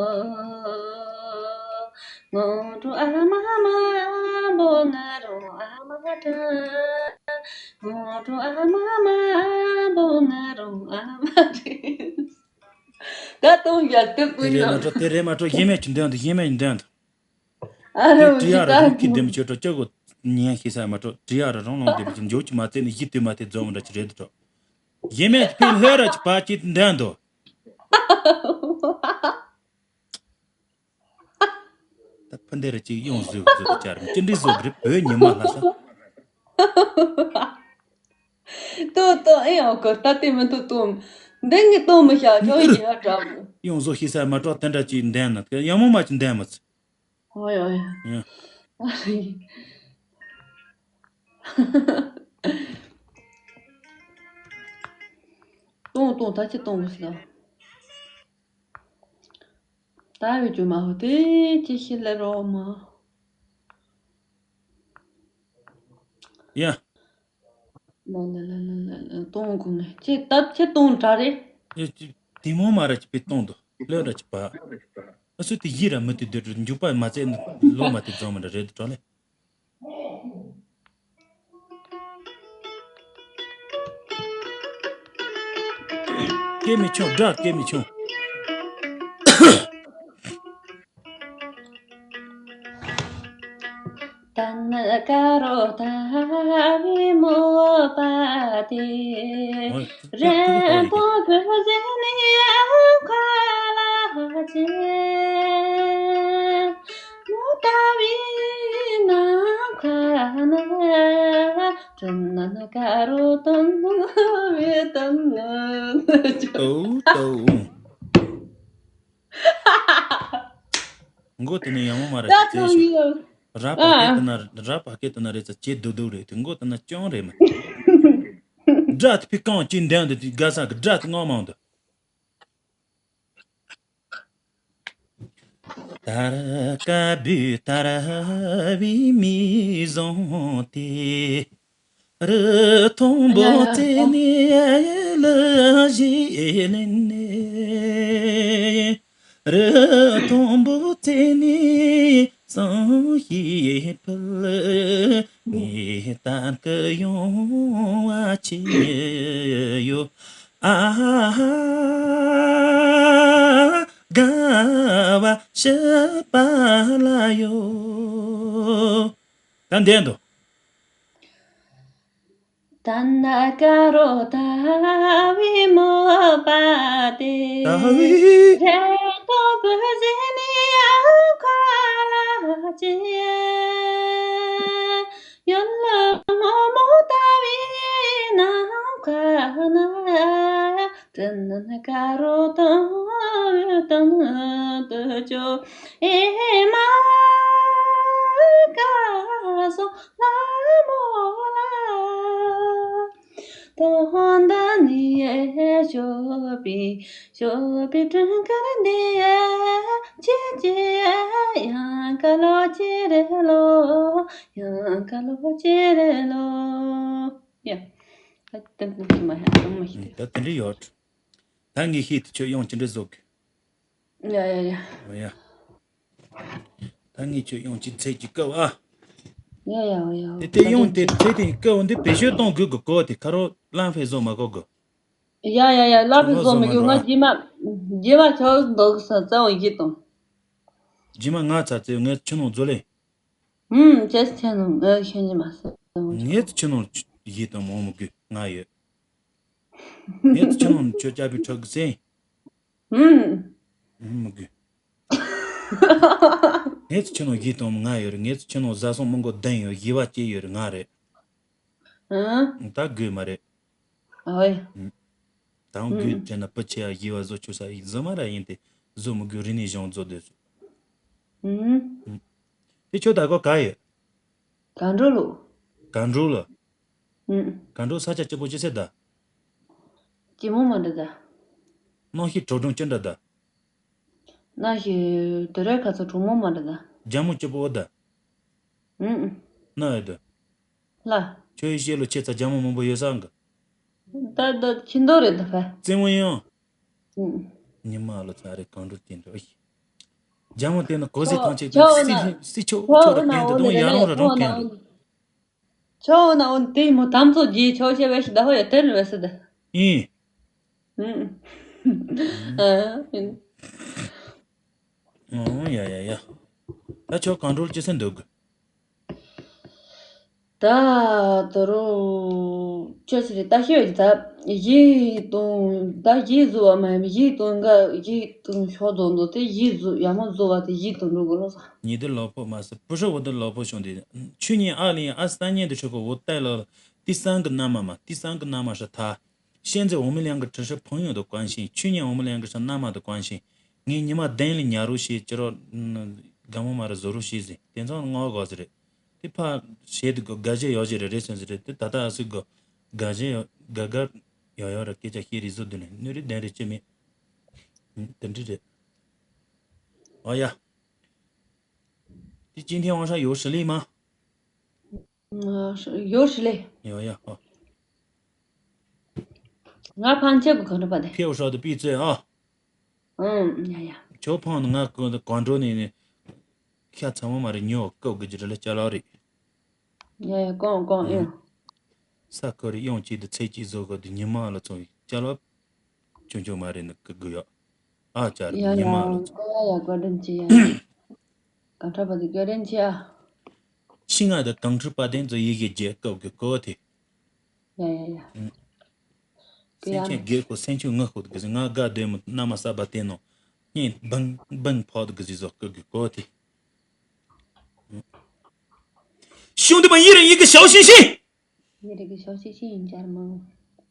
ངོ་སྤྲོད་ཨ་མ་མ་བོ་ང་རང་ཨ་མ་དྲན། ངོ་སྤྲོད་ཨ་མ་མ་བོ་ང་རང་ཨ་མ་དྲན། ད་གཏོང་རྒྱ་དུ་དེ་ཀུན་རེད་མ་ནམ། འགྲོ་དེ་རེད་མ་འགྲོ་ཡེ་མེད་ཀྱི་འདོན་དུ་ཡེ་མེད་ཀྱི་འདོན་དུ། ཨ་དེ་རོ་བྲི་ཡ་ཞི་ར་ད་རང་གི་འདེམས་ཆོད་འགྲོ་ཅོ་གོ་ཉན་ཤེས་ས་མ་འགྲོ་བྲི་ཡ་ར་རང་ལོང་དེ་བྱེད་འཇོག་ཅི་མ་བཙལ་ནས་ཡི་དུས་མ་དེ་རྫོང་འདྲ་ཅི་རེད་འགྲོ། ཡེ་མེད་ཀྱི་ཕི་ལྷོད་ར་ཅི་པ་ཅི་འདོན་དུ། ད་ཕ་འདི་ར་ཅིག་ཡོང་བཟོས་བཟོས་དུ་བཅར་ཅི་འདྲི་བཟོ་གི་རེད་བོད་ཉི་མ་ལྷ་ས། ཏོ་ཏོ་ཨེ་ཡང་གོ་ད་ལྟའི་མི་འདུག་ཏོ། འདི་ངས་གཏོང་མི་ཤག་ཁྱོད་ཡིན་ཡ་འདྲ་མོ། ཡོང་བཟོ་ཤེས་ས་མ་གྲོགས་དེ་འདྲ་ཅིག་འདན་ན་ཡང་མོ་མ་ཅིག་འདན་མ་ཚུ། ཨོ་ཡ་ཨོ་ཡ། ཡ། གཏོང་གཏོང་ད་ཅི་གཏོང་གི་ཟེར། ད་བའི་རྒྱུ་མ་ཧོ་དེ་ཅི་ཤི་ལེ་རོ་མ། ཡ། ལ་ལ་ལ་ལ་ལ་ལ་གཏོང་དགོས་ངེས་ཅི་ད་ཅི་གཏོང་གྲ་རེད། ཡ་ཅི་དེ་མོ་མ་ར་ཅི་པི་གཏོང་དུ་ལོས་ར་ཅི་པ། ཨ་སུ་དེ་ཡི་ར་མི་དེ་འདོད་འཇུག་པ་མ་ཚད་ལོ་མ་དེ་རྫོང་མ་འདྲ་རེད་དུ་གྲོ་ལེ། སྐད་མི་ཆུང་སྒྲ་སྐད་མི་ཆུང་། ད་ནི་ཀ་རོ་ད་བི་མོ་པ་དེ་རེ་དོ་བོ་ཟེ་ནི་ཁ་ལ་ཅེ། མོ་ཏ་བི་ན་ཁ་ན་ཏྲ་ན་ན་ཀ་རོ་ཏོན་བི་ཏོན་ཏོ་ཏོ། མགོ་དེ་ནས་ཡང་མོ་མ་ར་ད་ཅི་ཚོ་བྱེད་ཤོག་ཡོད། ར་པ་ཨ་ཧེ་ཏི་ན་ར་པ་ཧེ་ཏི་ན་རེ་ཚ་ཅེ་དུ་དུ་རེད་དེ་མགོ་དེ་ན་ཅང་རེད་མ། སྒྲ་དེ་ཕི་གང་ཅི་འདན་དུ་དགའ་ས་གི་སྒྲ་དེ་ངོ་མང་དུ། དར་དཀར་བུ་དར་བའི་མིག་བཟང་དེ། རི་མཐོན་པོ་རྩེ་ནས་ལུ་གཞས་ལེན་ནས། རི་མཐོན་པོ་རྩེ་ནས་བསང་ཞིག་ཕུལ། ངས་ལྟ་གི་ཡོང་བ་ཆི་ཡོད། ཨ་ཧ་དགའ་བ་ཤི་པ་ལ་ཡོད། ད་འདན་དུ། ད་ན་ཀ་རོ་ད་བི་མོ་པ་དེ། ད་བི། རེ་དོ་བུ་ཟེ་ནི་ཡ་ཁ་ལ་ཅི། ཡོད་ལ་མོ་མོ་ད་བི་ན་ཁ་ན། ཏྲ་ན་ན་ཀ་རོ་ཏོ་ཏོ་ན་ཏོ་ཅོ་ཨེ་མ་ཀ་སོ་ལ་མོ་ལ། ཏོ་ཧོན་ད་ནི་ཨེ་ཞོ་པི་ཞོ་པི་ཏྲན་ཀ་ར་ནི་ཨེ་ཅེ་ཅེ་ཡང་ཀ་ལོ་ཅེ་རེ་ལོ་ཡང་ཀ་ལོ་ཅེ་རེ་ལོ། ཡ། ད་དེ་འདྲ་ཅིག་མ་ཧ་ཅང་མ་ཤེས། ད་དེ་འདྲ་ཡོད། ད་ངས་ཤེས་དུ་ཆོས་ཡོང་ཅི་འདྲ་བཟོ་གི། ཡ་ཡ་ཡ། འོ་ཡ། ད་ངས་ཆོས་ཡོང་ཅི་ཚད་ཀྱི་སྐབས་ཨ། ཡ་ཡ་འོ་ཡ་འོ། དེ་དེ་ཡོང་དེ་ཚད་དེ་སྐབས་འོ་འདི་བེད་སྤྱོད་གཏོང་དགོས་གི་གོ་དེ་ཁ་རོ་ལམ་ཕེ་བཟོ་མ་གོ་གི། ཡ་ཡ་ཡ་ལམ་ཕེ་བཟོ་མ་གི་ང་རྗེས་མ་རྗེས་མ་ཆོག་འདུག་ས་རྩ་བ་ཡིད་དང་། རྗེས་མ་ང་ཚ་ཚེ་ངས་ཆུ་ནང་བཟོ་ལེ། ཨུམ། ཅེས་ཆེ་ནོ་ངས་ཤེས་ཀྱི་མ་སོང་། ངས་ཆེ་ནོ་ཡིད་དང་མོ་མོ་གི་ང་ཡོད། ངས་ཆེ་ནོ་ཁྱོད་ཅག་པའི་ཕྲུ་གུ་སེ། ཨུམ། མོ་གི། ངས་ཆེ་ནོ་ཡིད་དང་ང་ཡོད་རེད། ངས་ཆེ་ནོ་བཟའ་སོང་མི་མགོ་ལྡན་ཡོད་ཡི་བ་སྐྱེས་ཡོད་རེད་ང་རེད། ཨང་། ད་དགོས་མ་རེད། ཨོའི། ད་དགོས་དྲན་ན་སྤུ་ཆེ་ཡ་ཡི་བ་བཟོ་ཆོག་ས་ཡིན་བཟོ་མ་ར་ཡིན་ཏེ་བཟོ་མི་དགོས་རི་ནས་གཞུང་བཟོ་སྡོད་སོང་། ཨང་། དེ་ཁྱོད་ད་གོ་ག་ཡོད། ག་འགྲོ་ལོ། ག་འགྲོ་ལོ། ཨང་། ག་འགྲོ་ས་ཆ་སྐྱིད་པོ་ཅི་ཟེར་ད། སྐྱིད་མོ་མ་འདྲ་ད། གནམ་གཤིས་དྲོ་གྲང་ཅི་འདྲ་ད། གནམ་གཤིས་དེ་རེད་ཁ་ཚ་གྲང་མོ་མ་འདྲ་ད། རྒྱ་མོ་སྐྱིད་པོ་ཨོ་ད། ཨང་། ན་ཡོད་ད། ལ། ཁྱོད་ཡི་ཤེས་ལོ་ཁྱེད་ཚ་རྒྱ་མོ་མང་པོ་ཡོད་ས་འགི། ད་ད་ཁྱི་མདོག་རེད་ད་ཕ། རྩེད་མོ་ཡང་། ཨང་། ཉི་མ་ལོ་ཚ་རེད་གང་འགྲོ་དེ་འགྲོ་ཨི། རྒྱ་མོ་དེ་ནི་གོ་ཟི་ཐང་ཆེ་ཁྱོད་འོ་ན། སི་སི་ཆོ་ཁྱོད་ཆོ་ར་འོ་ན་གན་དུ་འོ་ནི་ནོ་ཡ་རང་ར་རང་གན་དུ། ཁྱོད་འོ་ན་འོ་ནི་དེ་མོ་དམ་ཚོ་རྒྱས་ཆོག་ཤེས་བས་ཤི་ད་ཧོ་ཡ་དེ་ནི་བས་སི་ད། ཨིན། ཨང་། ཨ། ཨང་། ཡ་ཡ་ཡ། ད་ཁྱོད་གང་འགྲོ་ཅི་སེ་འདུག་གི། ད་དོ་རུ་ཁྱོད་ཚེ་རེ་ད་ཤེས་ཡོད་ཀྱི་ད་ཡིད་དང་ད་ཡིད་བཟོ་བ་མ་ཡིན་ཡིད་དང་འགའ་ཡིད་དང་ཤོག་རྫོགས་འདུག་དེ་ཡིད་བཟོ་ཡ་མ་བཟོ་བ་དེ་ཡིད་དང་འགྲོ་དགོས་ལོ་ས། ཉི་ཟླ་ལོ་ཕོ་མ་སི་པུ་ཧྲི་འོ་ད་ལོ་ཕོ་བྱུང་དེ། ཆུ་ཉིན་ཨ་ལི་ཨ་སྟ་ཉན་དུ་ཆུ་ཁོ་འོ་ཏའི་ལོ་ཏི་སང་གི་ན་མ་མ་ཏི་སང་གི་ན་མ་ཧྲ་ཐ། 现在我们两个只是朋友的关系，去年我们两个是那么的关系。ངས་ཉི་མ་བདུན་ལ་ཉལ་རོགས་བྱས་ཅི་རོགས། དགའ་མོ་མ་རེད་བཟོ་རོགས་བྱས་ཟིན་དེ་ཚང་ང་དགོས་ཟེར་རེད། དེ་ཕ་བྱེད་དུ་དགའ་བྱེད་ཡོ་བྱེད་རེད་རེད་སོན་ཟེར་རེད་དེ་ད་ལྟ་ཨ་སི་དགོ་དགའ་བྱེད་ཡོ་དགའ་དགའ་ཡོ་ཡོ་ར་སྐད་ཆ་བཤད་རེད་བཟོ་དུ་ནས་ནུ་རེད་བདུན་རེད་ཅི་མེད། དེ་འདྲི་རེད། ཨོ་ཡ། དེ་今天晚上有实力吗？ ཡོ་ཧྲི་ལེ། ཡོ་ཡ་ཧོ། ང་ཕང་ཆེ་གི་གོ་འདྲ་པ་དེ། ཕེའུ་ཧྲ་དུ་པི་ཙེ་ཨ། ཨང་ཡ་ཡ། ཁྱོད་ཕང་ནི་ང་གོ་གོ་འགྲོ་ནི་ནི། ཤ་ཚ་མོ་མ་རེད་ཉོ་སྐབས་གི་ཇི་རེ་ལ་ཅ་ལག་རེད། ཡ་ཡ་ཀོང་ཀོང་ཨེ། ས་ཁོ་རེ་ཡོང་གཅིག་དུ་ཚེ་གཅིག་བཟོ་གི་དུ་ཉི་མ་ལ་ཚོང་ཅ་ལག་ཅུང་ཅུང་མ་རེད་ནི་ཀི་གུ་ཡ། ཨ་ཅག་རེད་ཡ་ཉི་མ་ཡ་ལ་ཚོང་། ཀོ་ཡ་ཡ་བཀའ་དྲིན་ཆེ་ཡ། གང་ཁྲ་པ་དེ་བཀའ་དྲིན་ཆེ་ཨ། ཤི་ང་དང་གང་ཁྲ་པ་དེ་ཚོ་ཡི་གེ་རྒྱལ་སྐབས་ཀྱི་ཀོ་དེ། ཡ་ཡ་ཡ། སེམས་ཅན་རྒས་ཁོ་སེམས་ཆུ་ངུ་ཁོ་དུ་གི་ཟི་ང་དགའ་སྡོད་མོ་མནའ་མ་ས་བ་དེ་ནོ། གཉིད་བང་བང་ཕོག་དུ་གི་ཟི་ཟོ་ཀི་གི་ཀོ་དེ། 兄弟们，一人一个小星星。 ཡིན་རིགས་ཀྱི་ཤོག་ཤིག་ཤིག་ཡིན་ཅར་མང་།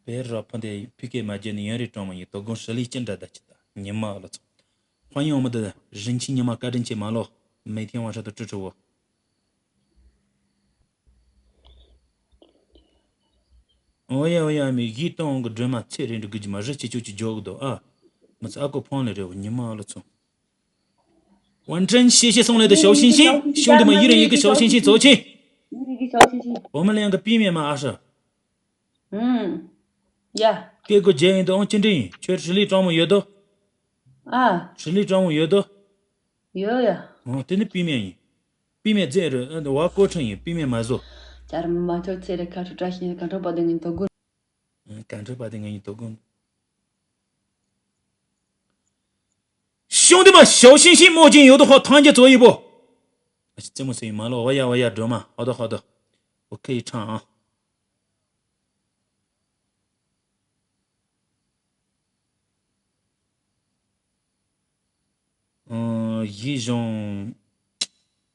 བེ་ར་ཕོ་འདི་ཕི་ཀེ་མ་རྒྱལ་ནི་ཡོན་རི་ཀྲོང་མ་ཡིན་དོ་དགོང་ཧྲི་ལི་ཅི་འདྲ་ད་ཅི་ད་ཉི་མ་ལ་ཚོ། ཧོན་ཡོང་མི་འདི་རིན་ཆེན་ཉི་མ་བཀའ་དྲིན་ཆེ་མ་ལོ། མེ་ཐེན་ཝང་ཧྲ་དུ་ཀྲུ་ཀྲུ་བོ། ཨོ་ཡ་ཨོ་ཡ་མི་གཞིས་གཏོང་གི་སྒྲོལ་མ་ཚེ་རིང་འདྲི་དགོས་ཀྱི་མ་རི་ཆེ་ཆུ་ཆུ་འཇོག་གི་འདུག་ཨ། མི་ཚེ་ཨ་ཀོ་ཕོན་ལས་རེད་བ་ཉི་མ་ལ་ཚོ། 完成，谢谢送来的小心心，兄弟们，一人一个小心心走起。我们两个避免嘛，阿舍。嗯，呀。给个建议的，往今天，确实力装没有的。啊。实力装没有的。有呀。哦，真的避免，避免这人，呃，我过程也避免嘛做。家人们嘛，就这里看出这些，感受不到你都过。嗯，感受不到你都过。 兄弟们，小星星墨镜有的话，团结走一步。这么说，马路，我呀，我呀，drama，好的，好的，我可以唱啊。嗯，一种，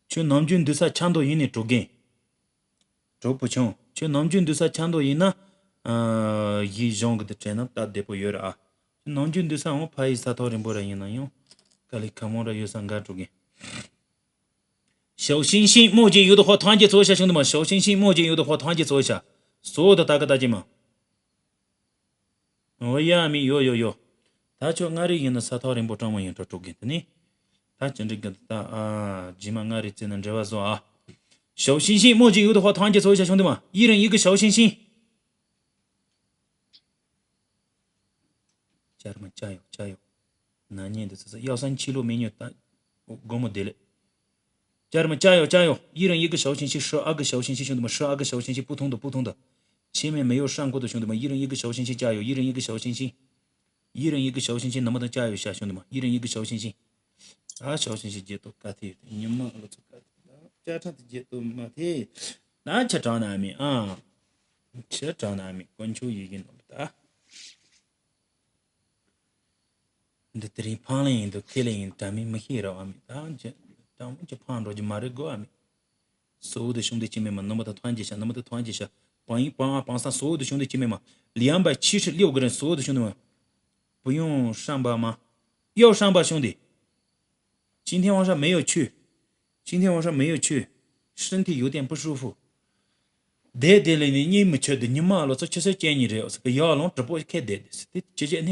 就南京对啥强盗一样的捉奸。 གྲོགས་པོ་ཆུང་ཁྱོད་ནམ་རྒྱུན་འདུག་ས་ཆ་མདོག་ཡིན་ན། ཨ། གཞི་གཞུང་གི་དེ་དྲན་ན་སྟབས་བདེ་པོ་ཡོད་ར་ཨ། ཁྱོད་ནམ་རྒྱུན་འདུག་ས་འོང་ཕ་ཡི་ས་ཐོག་རིང་པོ་ར་ཡིན་ན་ཡང་། དཀའ་ལས་ཁག་མོ་ར་ཡོད་ས་འགའ་འགྲོ་གིན། 小星星，墨镜有的话，团结走一下，兄弟们，小星星，墨镜有的话，团结走一下。所有的大哥大姐们。 འོ་ཡ་མི་ཡོ་ཡོ་ཡོ། ད་ཁྱོད་མངའ་རིས་ཡིན་ན་ས་ཐག་རིང་པོ་གྲང་མོ་ཡིན་འགྲོ་དྲུག་གི་འདི་ནི། ད་ཅི་འགྲིག་གི་འདི་ད་ཨ། རྗེས་མ་མངའ་རིས་བརྩིས་ན་འབྲེལ་བ་བཟོ་ཨ། 小星星，墨镜有的话，团结走一下，兄弟们，一人一个小星星。 ཅར་མ་ཅ་ཡོ་ཅ་ཡོ། ན་ཉེན་དུ་ཚ་ཚ་གཡའ་སན་ཕྱི་ལོ་མི་ཉོ་ད། སྒོ་མོ་བདེ་ལེ། ཅར་མ་ཅ་ཡོ་ཅ་ཡོ། 一人一个小星星，十二个小星星，兄弟们，十二个小星星，不同的，不同的。前面没有上过的，兄弟们，一人一个小星星，加油，一人一个小星星。一人一个小星星，能不能加油一下，兄弟们？一人一个小星星。啊，小星星节奏，嘎忒，你们那个，嘎忒，家常的节奏嘛，忒，那吃着难米啊，吃着难米，滚球已经弄不打。 འདི་དེ་རིང་ཕང་ལེ་ཡིན་འདུག་ཁེ་ལེ་ཡིན་དྲ་མིན་མི་ཤེས་ར་བ་མི་དང་ཅི་དྲང་མོ་ཅི་ཕང་འགྲོ་རྒྱུ་མ་རེད་གོ་བ་མི། སོ་འུ་དུ་ཤུང་དུ་ཅི་མེད་མ་ནུ་མ་དང་ཐང་ཅི་ཤ་ནུ་མ་དང་ཐང་ཅི་ཤ་ 榜一、榜二、榜三所有的兄弟姐妹们，两百七十六个人所有的兄弟们，不用上榜吗？要上榜，兄弟。今天晚上没有去，今天晚上没有去，身体有点不舒服。བསྡད་བསྡད་ལས་ནས་གཉིད་མི་ཁུག་འདུག་ཉི་མ་ལོ་ཚོ་ཆུ་ཚོད་བཅུ་གཉིས་རེད་ཟེར་གི་ཡར་ལངས་直播ཁ་བསྡད་འདུག་ཟེར་དེ་ཅི་བྱེད་ནས་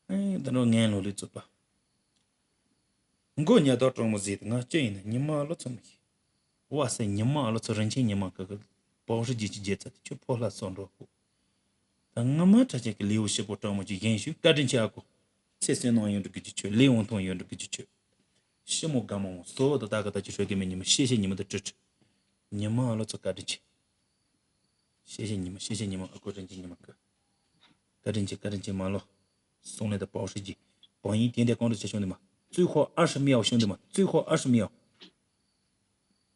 མ། ཨེ་ད་ནོ་ངན་ལོ་ལི་རྩོད་པ། མགོ་ཉལ་དོག་གྲོགས་མོ་ཟིག་ང་ཅི་ཡིན་ན་ཉི་མ་ལོ་ཚོ་མི་ཤེས། ཝ་སེ་ཉི་མ་ལོ་ཚོ་རིན་ཆེན་ཉི་མ་གི་གི་པའོ་ཧྲི་རྗེ་ཅི་རྗེ་ཚ་དེ་ཁྱོད་ཕོ་ལྷ་སོགས་འགྲོ་ཧུ། ད་ང་མ་ཁྲ་ཅན་གི་ལེའུ་ཞིབ་པོ་གྲོགས་མོ་ཅི་ཡིན་ཞུ་བཀའ་དྲིན་ཆེ་ཨ་ཁུ། ཚེ་བསོད་ནམས་ཡོད་འགྲོ་གི་ཅི་ཆོད་ལེའུ་མཐོང་ཡོད་འགྲོ་གི་ཅི་ཆོད། ཤི་མོ་དགའ་མོ་སོ་དོ་ད་ག་ད་ཅི་ཧྲོ་གི་མི་ཉི་མ་ཤེས་ཤེས་ཉི་མ་དུ་ཀྲི་ཀྲི། ཉི་མ་ལོ་ཚོ་བཀའ་དྲིན་ཆེ། ཤེས་ཤེས་ཉི་མ་ཤེས་ཤེས་ཉི་མ་ཨ་ཁུ་རིན་ཆེན་ཉི་མ་ཀ། བཀའ་དྲིན་ཆེ་བཀའ་དྲིན་ཆེ་མ་ལོ། སོང་ལེ་ད་པའོ་ཧྲི་རྗེ། པའོ་ཡིན་དེ་འདྲ་གང་རུ་ཆ་བྱུང་དེ་མ།最后二十秒兄弟们最后二十秒。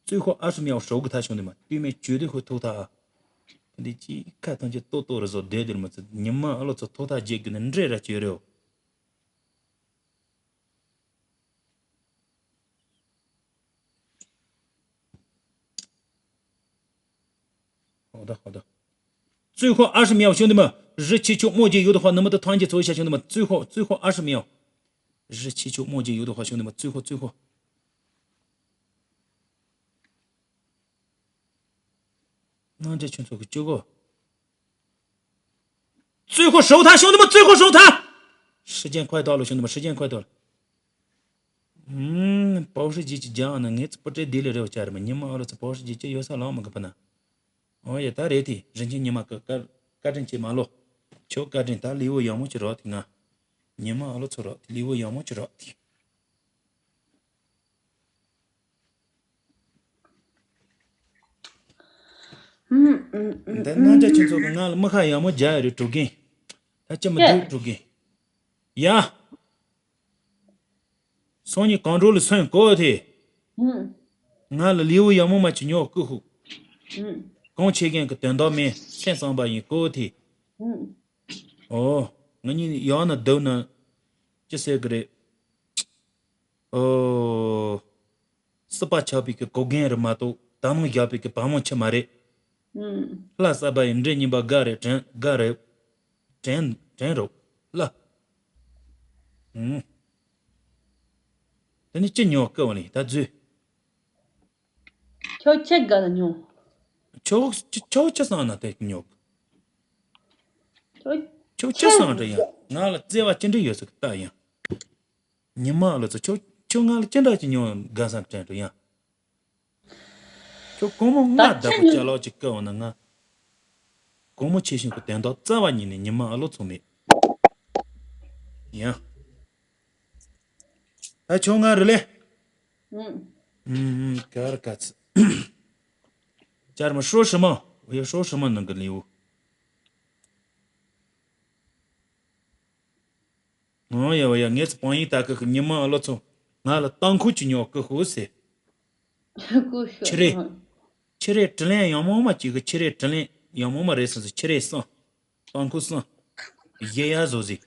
最后二十秒。最后二十秒守个他兄弟们对面绝对会偷他啊。འདི་ཅི་ཁ་ཐང་ཅི་ཏོ་ཏོ་རེ་བཟོ་བསྡད་དེར་མ་ཚད་ཉི་མ་ཨ་ལོ་ཚོ་ཐོག་ཐག་བརྗེད་དགོས་ནི་འདྲེ་ར་བྱོས་རེད།好的，好的。最后二十秒，兄弟们，日期就末节有的话，能不能团结走一下，兄弟们？最后，最后二十秒，日期就末节有的话，兄弟们，最后，最后。那这群做个结果。最后守他，兄弟们，最后守他。时间快到了，兄弟们，时间快到了。ཨུམ། པའོ་ཧྲི་རྗེ་ཅི་རྒྱང་ན་ངས་ཚི་པུ་ཏྲེ་དེ་ལས་རེ་བ་ཅར་མ་ཉི་མ་ཨ་ལོ་ཚི་པའོ་ཧྲི་རྗེ་ཅི་ཡོད་ས་ལང་མ་གི་པ་ན། ཨོ་ཡ་ད་རེད་དེ་རིན་ཆེན་ཉི་མ་ཀ་ཀ་བཀའ་དྲིན་ཆེ་མ་ལོ། ཁྱོད་བཀའ་དྲིན་ད་ལེའུ་ཡག་མོ་ཅི་རོགས་དེ་ང་། ཉི་མ་ཨ་ལོ་ཚོ་རོགས་དེ་ལེའུ་ཡག་མོ་ཅི་རོགས་དེ། འདི་རྣམ་རྒྱལ་ཁྱེད་ཚོ་གི་ང་ལ་མི་ཁ་ཡག་མོ་རྒྱག་ཡ་རེད་གྲུབ་རྒན། ད་ཅི་མི་འདུག་གྲུབ་རྒན། ཡ། སང་ཉིན་གང་འགྲོ་ལ་སོན་གོ་ཐེ། ང་ལ་ལེའུ་ཡག་མོ་མ་ཅི་ཉོ་ཀུ་ཧུ། གང་བྱེད་མཁན་གི་དོན་དག་མེད་སེམས་བསམ་པ་ཡིན་གོ་ཐེ། ཨོ། ང་གཉིས་ཡག་ན་སྡུག་ན། ཅི་ཟེར་གི་རེད། ཨོ། སྲིད་པ་ཆགས་པའི་གི་གོ་རྒན་རེད་མ་གཏོགས་ད་མང་བཞག་པའི་གི་བ་མོ་ཆེ་མ་རེད། ལྷ་ས་པ་ཡི་འདྲེ་ཉིན་པ་དགའ་རེད་དྲན་དགའ་རེད། དྲན་དྲན་རོགས་ལ། ཨུམ། དེ་ནི་ཅི་ཉོ་ཀི་བ་ལི་ད་རྫུས། ཁྱོད་ཆེ་དགའ་ལ་ཉོ། ཁྱོད་ཁྱོད་ཁྱོད་ཅི་སང་ན་དེ་ཉོ། ཁྱོད་ཁྱོད་ཅི་སང་འདྲ་ཡ་ང་ལ་བརྩེ་བ་ཅི་འདྲ་ཡོད་ཟེར་གི་ལྟ་ཡང་། ཉི་མ་ལོ་ཚོ་ཁྱོད་ཁྱོད་ང་ལ་ཅི་འདྲ་ཅི་ཉོ་དགའ་སང་དྲན་འགྲོ་ཡང་། ཁྱོད་གོང་མོ་ང་ད་བདག་པོ་ཅ་ལག་ཅིག་བཀལ་བ་ན་ང་། གོང་མོ་ཆེ་ཞིང་གི་དོན་དག་རྩ་བ་ཉིད་ནས་ཉི་མ་ཨ་ལོ་ཚོ་མེད། ཡང་། ད་ཁྱོད་ང་རུ་ལེ། ཨུམ། ཨུམ་ཀར་ཀ་ཚི། ཅར་མ་ཧྲོ་ཧྲི་མ། ཡ་ཧྲོ་ཧྲི་མ་ནང་གི་ལེའུ། ང་ཡ་བ་ཡ་ངས་ཚོ་པང་ཡིན་ད་ཀི་ཁི་ཉི་མ་ཨ་ལོ་ཚོ་ང་ལ་ཏང་ཁུ་ཅི་ཉོ་ཀི་ཧུ་སེ། ཀུ་ཤུ་ཆི་རེ། ཆི་རེ་དྲི་ལན་ཡང་མོ་མ་ཅིག་གི་ཆི་རེ་དྲི་ལན་ཡང་མོ་མ་རེད་སོང་སོ་ཆི་རེ་སང་། ཏང་ཁུ་སང་། ཡེ་ཡ་བཟོ་ཟིག་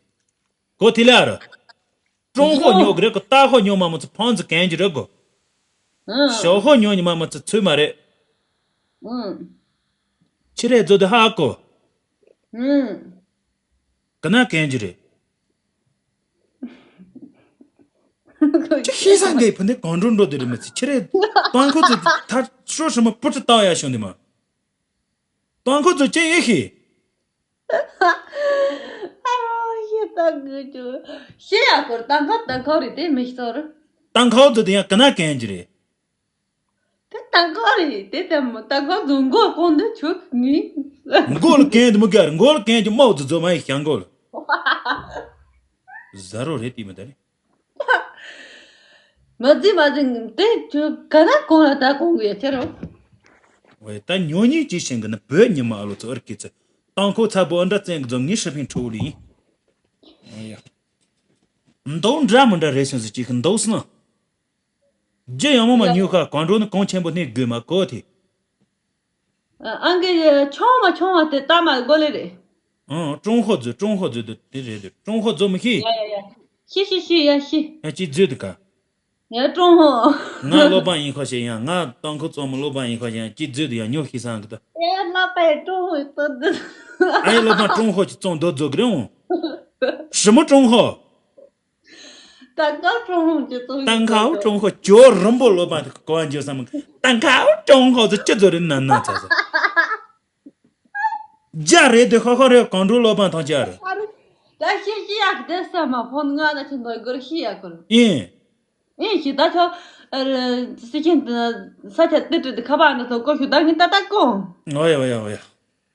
གོ་ཐི་ལ་ར། ཀྲུང་ཧོ་ཉོ་གི་རེད་གོ་ཏ་ཧོ་ཉོ་མ་མོ་ཚོ་ཕང་ཚི་གན་གྱི་རེད་གོ་ཞའོ་ཧོ་ཉོ་ཉི་མ་མོ་ཚོ་ཚོད་མ་རེད། ཆི་རེ་བཟོ་དི་ཧ་གོ་ག་ན་གན་གྱི་རེད། ཅི་ཤེས་ས་འདི་ཕུ་འདི་གང་འགྲོ་འགྲོ་དེ་རེད་མི་ཚེ་ཁྱི་རེད། ཏང་ཁོ་ཚོ་ཐར་ཤོ་ཧྲི་མ་པུ་ཏི་བཏང་ཡ་བྱུང་འདི་མ། ཏང་ཁོ་ཚོ་ཅི་ཡེ་ཤེས། ཨ་རོ་ཤེས་ཏང་ཁོ་ཚོ་ཤེས་ཡ་ཁོར་ཏང་ཁོ་ཏང་ཁོ་རེད་དེ་མི་ཤེས་ཚོར། ཏང་ཁོ་ཚོ་དེ་ཡང་ག་ན་གན་གྱི་རེད། དེ་ཏང་ཁོ་རེད་དེ་ལྟ་མོ་ཏང་ཁོ་ཚོ་མགོ་གོང་དུ་ཆུག་ནི། མགོ་ལ་གན་དུ་མི་དགའ་རེད་མགོ་ལ་གན་གྱི་མའོ་ཙི་ཛོ་མ་ཡི་ཤང་མགོ་ལ། ཟ་རོ་རེད་དེ་མི་ད་རེད། མ་ཙི་མ་ཙི་དེ་ཁྱོད་ག་ན་གོང་ལ་ད་གོང་གི་ཡ་ཁྱེར་རོ། ཝེ་ད་ཉོ་ཉིན་ཅི་ཤེས་གི་ན་བོད་ཉི་མ་ཨ་ལོ་ཚོ་ཨར་ཀི་ཚི་ཏང་ཁོ་ཚ་བོ་ཨ་འདྲ་བཙན་གི་ཛོ་ངའི་ཧྲི་ཕིང་ཁྲོ་བོ་ལི་ཡིན། འདོག་འདྲ་མི་འདྲ་རེད་སོང་ཟི་ཅིག་གི་འདོག་སོང་། རྒྱུ་ཡང་མོ་མ་ཉོས་ཁ་གང་འགྲོ་ནི་གང་ཆེན་པོ་ནི་དགོས་མ་གོ་དེ། ཨང་ཀི་ཆུང་མ་ཆུང་བ་དེ་ལྟ་མ་དགོས་ལེ་རེད། ཨང་ཀྲུང་ཧོ་མཛོད་ཀྲུང་ཧོ་མཛོད་དུ་དེ་རེད་དེ་ཀྲུང་ཧོ་མཛོད་མི་ཤེས། ཡ་ཡ་ཡ། ཤི་ཤི་ཤི་ཡ་ཤི། ཡ་ཅི་མཛོད་དུ་ག་ངས་ཀྲུང་ཧོ། ང་སློབ་དཔོན་ཡིན་ཁ་ཤས་ཡང་ང་ཏང་ཁུ་ཙོང་མི་སློབ་དཔོན་ཡིན་ཁ་ཤས་ཡང་སྐྱིད་རྫུས་དུ་ཡང་ཉོ་ཤི་སང་གི་ད། ཨེ་ལ་པའི་ཀྲུང་ཧོ་ཏོ་འདི། ཨ་ཡི་སློབ་དཔོན་ཀྲུང་ཧོ་ཅི་ཙོང་རྡོ་རྫོ་གི་རེད་འོང་། ཞི་མོ་ཀྲུང་ཧོ། ཏང་ཁའོ་ཀྲུང་ཧོ་ཅི་ཙོང་། ཏང་ཁའོ་ཀྲུང་ཧོ་ཇོ་རིན་པོ་སློབ་དཔོན་གི་གོ་བ་འཇོ་བསམ། ཏང་ཁའོ་ཀྲུང་ཧོ་ཟི་ཅི་ཛོ་རི་ན་ན་ཚ་ཚ། རྒྱ་རེད་དེ་ཧོ་ཧོ་རེད་གང་འགྲོ་སློབ་དཔོན་ཐང་ཅི་རེད། ད་ཤེས་ཤེས་ཡག་དེ་ས་མ་ཕོན་ང་ན་ཆེན་པོ་གོར་ཤེས་ཡག་གོར། ཨིན། ཨིན་ཞིག་ད་ཆོ། སི་ཁྱེན་ས་ཆ་ཏི་ཏི་ཁ་པར་ན་ཐོ་ཀོ་ཤུ་ད་ངི་ད་ད་ཀོ། ཨོ་ཡ་ཨོ་ཡ་ཨོ་ཡ།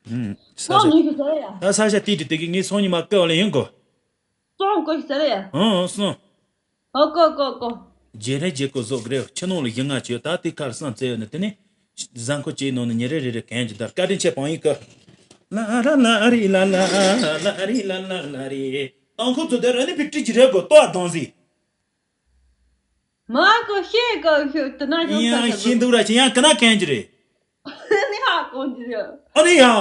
ཨུམ། ས་ཀོ་ཆ། ངི་ཤུ་ས་ཡ། ད་ས་ཆ་ཏི་ཏི་དེ་གི་ངི་སོང་ཉི་མ་ཀོ་ལ་ཡིན་གོ། སོང་ཀོ་ཤུ་ས་ཡ། ཨོ་ཨོ་སོང་། ཨོ་ཀོ་ཀོ་ཀོ། རྗེས་ལྷད་རྗེས་ཀོ་ཟོག་རེ་ཆུ་ནང་ལ་ཡིན་ང་ཆོས་ད་དེ་ཁར་སང་བཙལ་ཡོད་ནི་དེ་ནི། གཟའ་འཁོར་གཅིག་ནང་ནི་ཉིན་རེ་རེ་རེ་གན་གྱི་ད་བཀའ་དྲིན་ཆེ་བང་ཡིག་གི། ལ་ར་ལ་རི་ལ་ལ་ལ་རི་ལ་ལ་ལ་རི། ཏང་ཁུ་ཚོ་དེ་ར་ནི་ཕི་ཀྲི་ཅི་རེ་གོ་ཏོ་ཨ་དང་ཟི། མ་གོ་ཤེས་གོ་ཤུ་དེ་ན་ཡང་ཡང་ཤེས་འདུག་ར་ཅི་ཡང་ཀི་ན་གན་གྱི་རེད། ནི་ཧ་གོ་གྱི་རེད། ཨ་ནི་ཡ། ཡང་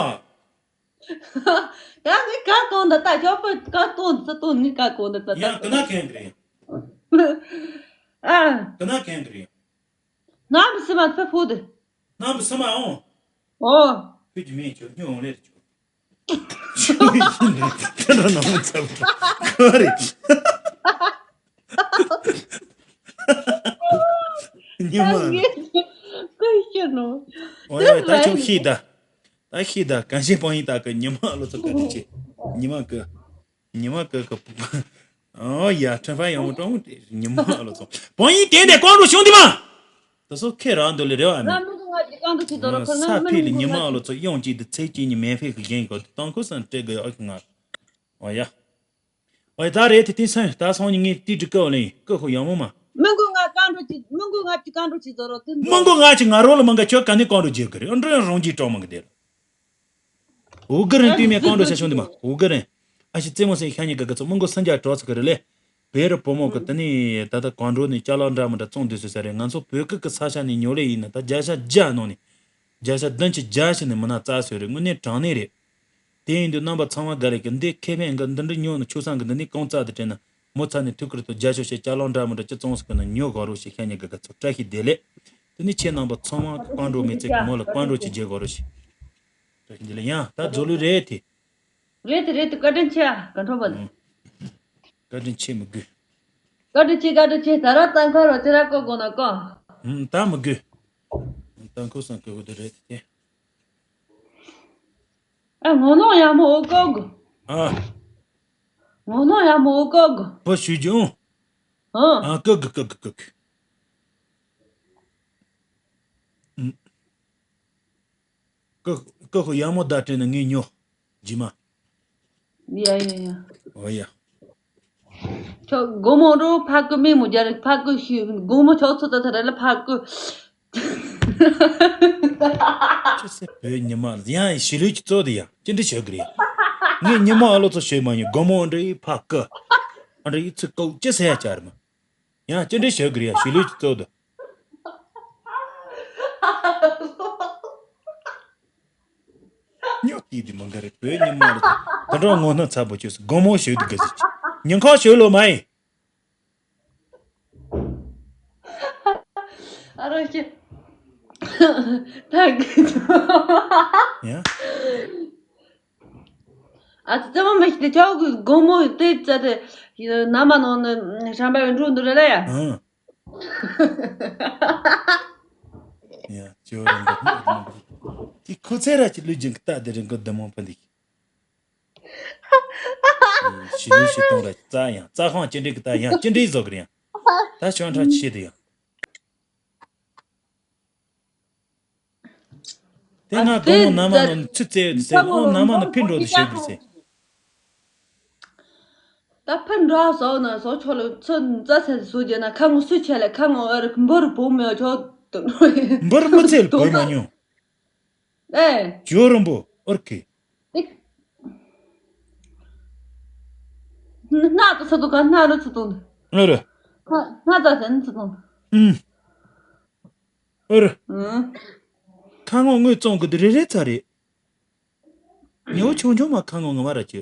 ངས་ག་གོང་ད་ད་ཞོགས་པ་ག་གཏོང་ད་གཏོང་ནི་ག་གོང་ད་ད་ད། ཡང་ཀི་ན་གན་གྱི་རེད། ཨ། ཀི་ན་གན་གྱི་རེད། ནམ་སི་མ་ཕེ་ཕུ་དེ། ནམ་སི་མ་འོང་། ཨོ། ཁྱོད་ཀྱི་མིང་ཁྱོད་སྨྱོ་འོང་ལེར་ཁྱོད། ཁྱོད་ཡིན་ནི་དེ་འདྲ་ནང་མི་ཚབ་ག་རེད། ཉི་མ། ངས་ཀུན་ཤེས་ནོ། ཨོ་ཡ་ད་ཁྱོད་ཤེས་ད། ད་ཤེས་ད་གང་ཤེས་སྤང་ཡིན་ད་གི་ཉི་མ་ལོ་ཚོ་ག་རེ་བྱེད། ཉི་མ་གི། ཉི་མ་ཀ་ཀ་ཨོ་ཡ་ཁྲ་ཕ་ཡང་མོ་ཀྲོང་ཉི་མ་ལོ་ཚོ་བོན་ཡིན་དེ་འདྲ་ཀོང་རུ་བྱུང་དེ་མ། ད་སོ་ཁེ་རང་འདོད་ལེ་རེ་བ་ནི། ང་མི་འདུག་ང་གཅིག་ཀང་འདུག་ཅི་དོ་རོ་ཁོ་ན་ས་ཕི་ལི་ཉི་མ་ལོ་ཚོ་ཡོང་ཅིག་དུ་ཚེ་གཅིག་ཉི་མེ་ཕེ་གི་གཞན་གོ་དུ་ཏང་ཁོ་སང་སྤྲད་གི་ཨོ་ཁི་ང་། ཨོ་ཡ། ཨོ་ཡ་ད་རེད་དེ་དེ་སང་ད་སང་ཉི་ངས་ཏི་ཀྲི་ཀ་ཨོ་ལེ་ཀ་ཁོ་ཡང་མོ་མ། མི་འགུ་ང་ཀང་འགྲོ་ཅི་མི་འགུ་ང་གཅིག་ཀང་འགྲོ་ཅི་དོ་རོ་དེ་མི་འགུ་ང་གཅིག་ང་རོ་ལ་མ་འགའ་ཁྱོད་ག་ནས་ཀང་འགྲོ་རྒྱག་གི་རེད་ཨོ་འགྲོ་ཡང་རང་གཅིག་གྲོགས་མ་གི་དེ་རེད། འུ་གི་རེན་དུས་མེད་ཀང་འགྲོ་ཆ་ཆུང་དུ་མ་འུ་གི་རེན། ཨ་ཤི་རྩེད་མོ་སེང་ཤ་ཉེ་ག་ག་ཚོ་མི་མགོ་སུན་ཅག་གྲོགས་ཚོ་གི་རེ་ལེ། བེ་རི་བུ་མོ་གི་དེ་ནི་ད་ལྟ་ཀང་འགྲོ་ནི་ཅ་ལག་འདྲ་མི་འདྲ་བཙོང་དུས་སུ་ས་རེད་ང་ཚོ་བོད་སྐད་གི་ས་ཆ་ནས་ཉོ་ལེ་ཡིན་ན་ད་བརྒྱ་ཆ་བརྒྱ་ནང་ནས། བརྒྱ་ཆ་བདུན་ཅུ་བརྒྱ་ཞིག་ནས་མི་ན་རྩ་སོས་རེད་དངོས་གནས་དྲང་གནས་རེད། དེ་ཡིན་དུས་རྣམ་པ་ཚང་མ་དགའ་ལེ་གི་འདི་ཁེ་ཕན་གི་འདི་འདྲ་ཉོ་ནི་ཆུ་སང་གི་འདི་ནི་གང་རྩ་དུ་དྲན་ན། མོ་ཚ་ནས་ཐུགས་ཁུར་དུ་རྒྱ་ཤོག་བཤད་ཅ་ལག་འདྲ་མི་འདྲ་ཅི་བཙོང་ཟེར་གི་ན་ཉོ་དགོས་རོགས་ཞེས་ཤ་ཉེ་གི་ག་ཚོ་བཀྲ་ཤིས་བདེ་ལེགས། དེ་ནི་ཁྱེད་རྣམ་པ་ཚང་མ་གི་བཀའ་འགྲོ་མི་ཚེ་གི་མོ་ལ་བཀའ་འགྲོ་ཅིག་བརྗེ་དགོས་རོགས་ཞེས། བཀྲ་ཤིས་བདེ་ལེགས་ཡང་ད་རྫོགས་ལུགས་རེད་དེ། རེད་དེ་རེད་དེ་བཀའ་དྲིན་ཆེ་ཨ་ག་འཕྲོ་བ་ལ། བཀའ་དྲིན་ཆེ་མི་དགོས། བཀའ་དྲིན་ཆེ་བཀའ་དྲིན་ཆེ་ད་ར་ཏང་ཁ་རོ་ཅི་ར་ཀོ་གོ་ན་ཀོ། ད་མི་དགོས། ཏང་ཁུ་སང་ཀོ་གོ་དེ་རེད་དེ། ཨ་ངོ་ནོ་ཡ་མོ་འོ་ཀོ་གོ། ཨ། ངོ་ནོ་ཡ་མོ་འོ་ཀོ་གོ། བུ་ཞུ་རྒྱུ། ཨ། ཨ་ཀོ་གོ་ཀོ་གོ་ཀོ་གོ། ཀོ་ཀོ་ཡ་མོ་ད་དྲན་ན་ངས་ཉོ། ཇི་མ། ཡ་ཡ་ཡ། ཨོ་ཡ། ཁྱོད་དགོང་མོ་རུ་ཕ་ཀུ་མིག་མོ་རྒྱ་རིག་ཕ་ཀུ་ཤི་དགོང་མོ་ཁྱོད་ཚོ་ད་ཐ་ར་ལ་ཕ་ཀུ། ཅི་སེ་བོད་ཉི་མ་ཡང་ཞི་ལུས་ཀྱི་གཙོ་དེ་ཡང་ཅི་འདྲི་བྱེད་གི་རེད། ངས་ཉི་མ་ཨ་ལོ་ཚོ་ཤོད་མ་ཡིན་དགོང་མོ་འདྲི་ཕ་ཀུ། ཨ་འདྲི་ཚིག་ཀོ་ཅི་སེ་ཡ་ཅར་མ། ཡང་ཅི་འདྲི་བྱེད་གི་རེད་ཞི་ལུས་ཀྱི་གཙོ་དེ། ཉོ་ཀི་དེ་མ་འགའ་རེ་བོད་ཉི་མ་རེད། ད་འགྲོ་ངོ་སྣ་ཚ་པོ་ཁྱོད་སུ་དགོང་མོ་ཞོལ་དུ་དགའ་ཟིག་ཉིན་ཁ་ཞོལ་ལོ་མ་ཡིན། ཨ་རོ་ཤི། ད་གི་ཡ། ཨ་ཙི་ཙི་མ་མི་ཤི་དེ་ཆོག་གི་དགོང་མོ་དེ་ཙ་དེ་ན་མ་ནོ་ནི་ཧྲམ་པ་ཡོད་འགྲོ་འདུག་རེད་ལ་ཡ། ཨང་། ཡ་ཅོ་རང་གི་དེ་ཁོ་ཚེ་ར་ཅི་ལུས་ཅན་གི་རྟ་དེ་རིང་གི་བདེ་མོ་ཕ་འདི། ཞི་ལུས་ཞི་གཏོང་ར་རྩ་ཡང་རྩ་ཁང་ཅི་འདྲའི་གི་རྟ་ཡང་ཅི་འདྲའི་བཟོ་གི་རེད་ཡང་། ད་ཆོན་ཁྲ་ཆི་དེ་ཡང་། དེ་ང་དགོང་མོ་ན་མ་ནོ་ཚུ་རྩེ་ཡོད་དུ་ཟེར་ཨོ་ན་མ་ནོ་ཕི་འགྲོ་དུ་ཞེས་དུ་ཟེར། ད་ཕར་འགྲོ་ཟོག་ན་ཟོག་ཆོག་ལ་ཚོ་རྩ་ཚད་སུ་རྒྱ་ན་ཁ་ངོ་སུ་ཆེ་ལ་ཁ་ངོ་ཨར་འབུར་བུ་མེ་ཆོག་ཏུ་འབུར་མི་ཚེ་ལ་བུ་མ་ཉོ། ཨེ། ཇོ་རུམ་བུ་ཨར་ཁི། སྣ་ཏུ་ཚ་ཏུ་ག་སྣ་རུ་ཚ་ཏུ། ཨ་རུ། སྣ་ཏ་ཚ་ནི་ཚ་ཏུ། ཨུམ། ཨོ་རེད། ཨང་། ཁ་ངོ་དངོས་བཙོང་གི་འདི་རེ་རེ་ཚ་རེད། ཉེ་བོ་ཆུང་ཆུང་མ་ཁ་ངོ་ངོ་མ་ར་ཅི།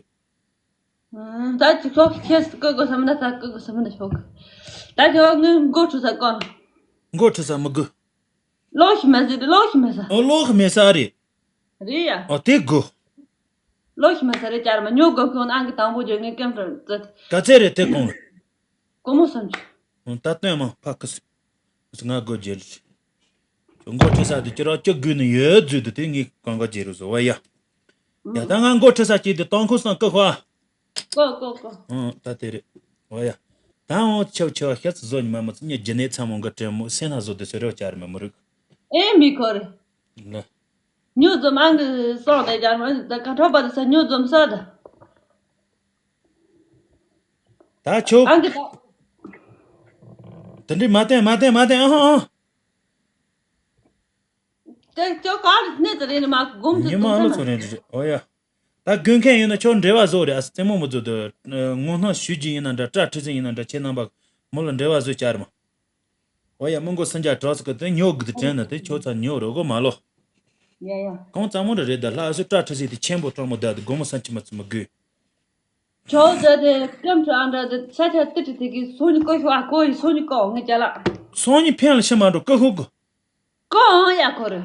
ད་ཅི་ཁོག་ཁྱེད་སུ་ཀི་གོ་ས་མི་ན་ས་ཀི་གོ་ས་མི་ན་ཤོག་ད་ཁྱོད་ངའི་མགོ་ཁྲུ་ས་ཀོ། མགོ་ཁྲུ་ས་མི་དགོས། ལོག་ཤི་མ་ཟེར་ཏེ་ལོག་ཤི་མ་ཟ། ཨོ་ལོག་ཤི་མེད་ས་རེད། རེད་ཡ། ཨོ་དེ་དགོས། ལོག་ཤི་མ་ཟ་རེད་ཅར་མ་ཉོ་དགོས་ཁྱོད་ཨང་གི་དང་པོ་བརྗོད་ངའི་ཀེམ་ཁྲོད་ཙི། ག་ཚད་རེད་དེ་གོང་ལ། ཀོ་མོ་སམ་ཆུ། ཨོ་ད་སྟོན་མ་ཕ་ཁི་སི། ང་དགོས་རྒྱལ། མགོ་ཁྲུ་ས་དེ་ཁྱེད་རང་ཅི་དགོས་ནི་ཡོད་རྫུས་དུ་དེ་ངའི་གང་ག་རྒྱལ་རུ་བཟོ་བ་ཡ། ཡ་ད་ང་མགོ་ཁྲུ་ས་སྐྱིད་དེ་ཏང་ཁུ་སང་ཀི་ཧ། ཀོ་ཀོ་ཀོ། ཨང་ད་དེ་རེད། འོ་ཡ། ད་འོ་ཆེ་བ་ཆེ་བ་ཤ་ཚ་བཟོ་ཉི་མ་མི་ཚེ་ཉི་རྒྱུ་ནས་ཚ་མོ་འགའ་དྲན་མོ་སེམས་ན་བཟོ་དེ་སོ་རེ་བ་ཅར་མི་མི་རིག་ཨེ་མི་ཁོ་རེ། ལ། ཉོ་འཛོམས་ཨང་གི་སོང་དེ་ཅར་མི་ད་ཀ་ཁྲོ་པ་དེ་ས་ཉོ་འཛོམས་ས་ད། ད་ཆོ། ཨང་གི་ད། དེ་འདྲི་མ་བསྟན་མ་བསྟན་མ་བསྟན་ཨ་ཧ་ཨ། དེ་ཅོ་ག་ལ་གནས་དེ་རེད་ནི་མ་དགོངས་དེ་ཉི་མ་ཨ་ལོ་ཚོ་རེད་འདྲི་འོ་ཡ། ད་དགོས་མཁན་ཡོད་ན་ཁྱོད་འབྲེལ་བ་བཟོ་རེད་ཨ་སི་རྩེད་མོ་མི་བཟོ་དུ། ངོ་སྣང་ཞུ་རྒྱུ་ཡིན་ན་འདྲ་སྐྲ་ཁྲི་ཟིན་ཡིན་ན་འདྲ་ཁྱེད་རྣམ་པ་མོ་ལ་འབྲེལ་བ་བཟོ་བཅར་མ། འོ་ཡ་མི་མགོ་སུན་ཅག་གྲོགས་སུ་ཀི་དེ་ཉོ་གི་དེ་དྲན་ན་དེ་ཁྱོད་ཚ་ཉོ་རོགས་གོ་མ་ལོ། ཡ་ཡ། གང་ཙམ་མོ་རེ་རེད་ད་ལྷ་སུ་སྐྲ་ཁྲི་ཟིན་དེ་ཆེན་པོ་སྤྲང་མོ་ད་དེ་དགོང་མོ་སུན་ཅི་མ་ཚུ་མི་དགོས། ཁྱོད་ད་དེ་སྐམ་ཁྲ་ཨ་འདྲ་དེ་ཆ་ཆ་ཏི་ཏི་དེ་གི་སོ་ཉི་ཀོ་ཤོ་ཨ་ཀོ་ཡི་སོ་ཉི་ཀོ་ངི་ཅ་ལག་སོ་ཉི་ཕན་ལ་ཤི་མ་འགྲོ་ཀི་ཧུ་ཀི། ཀོ་ཨང་ཡ་ཁོ་རེ།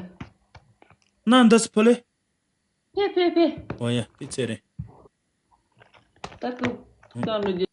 ན་འདི་སི་ཕུ་ལེ། ཕེ་ཕེ་ཕེ། ཨོ་ཡ་ཕི་ཚེ་རེ། ད་ཀི། ཀང་ལུ་ཇི།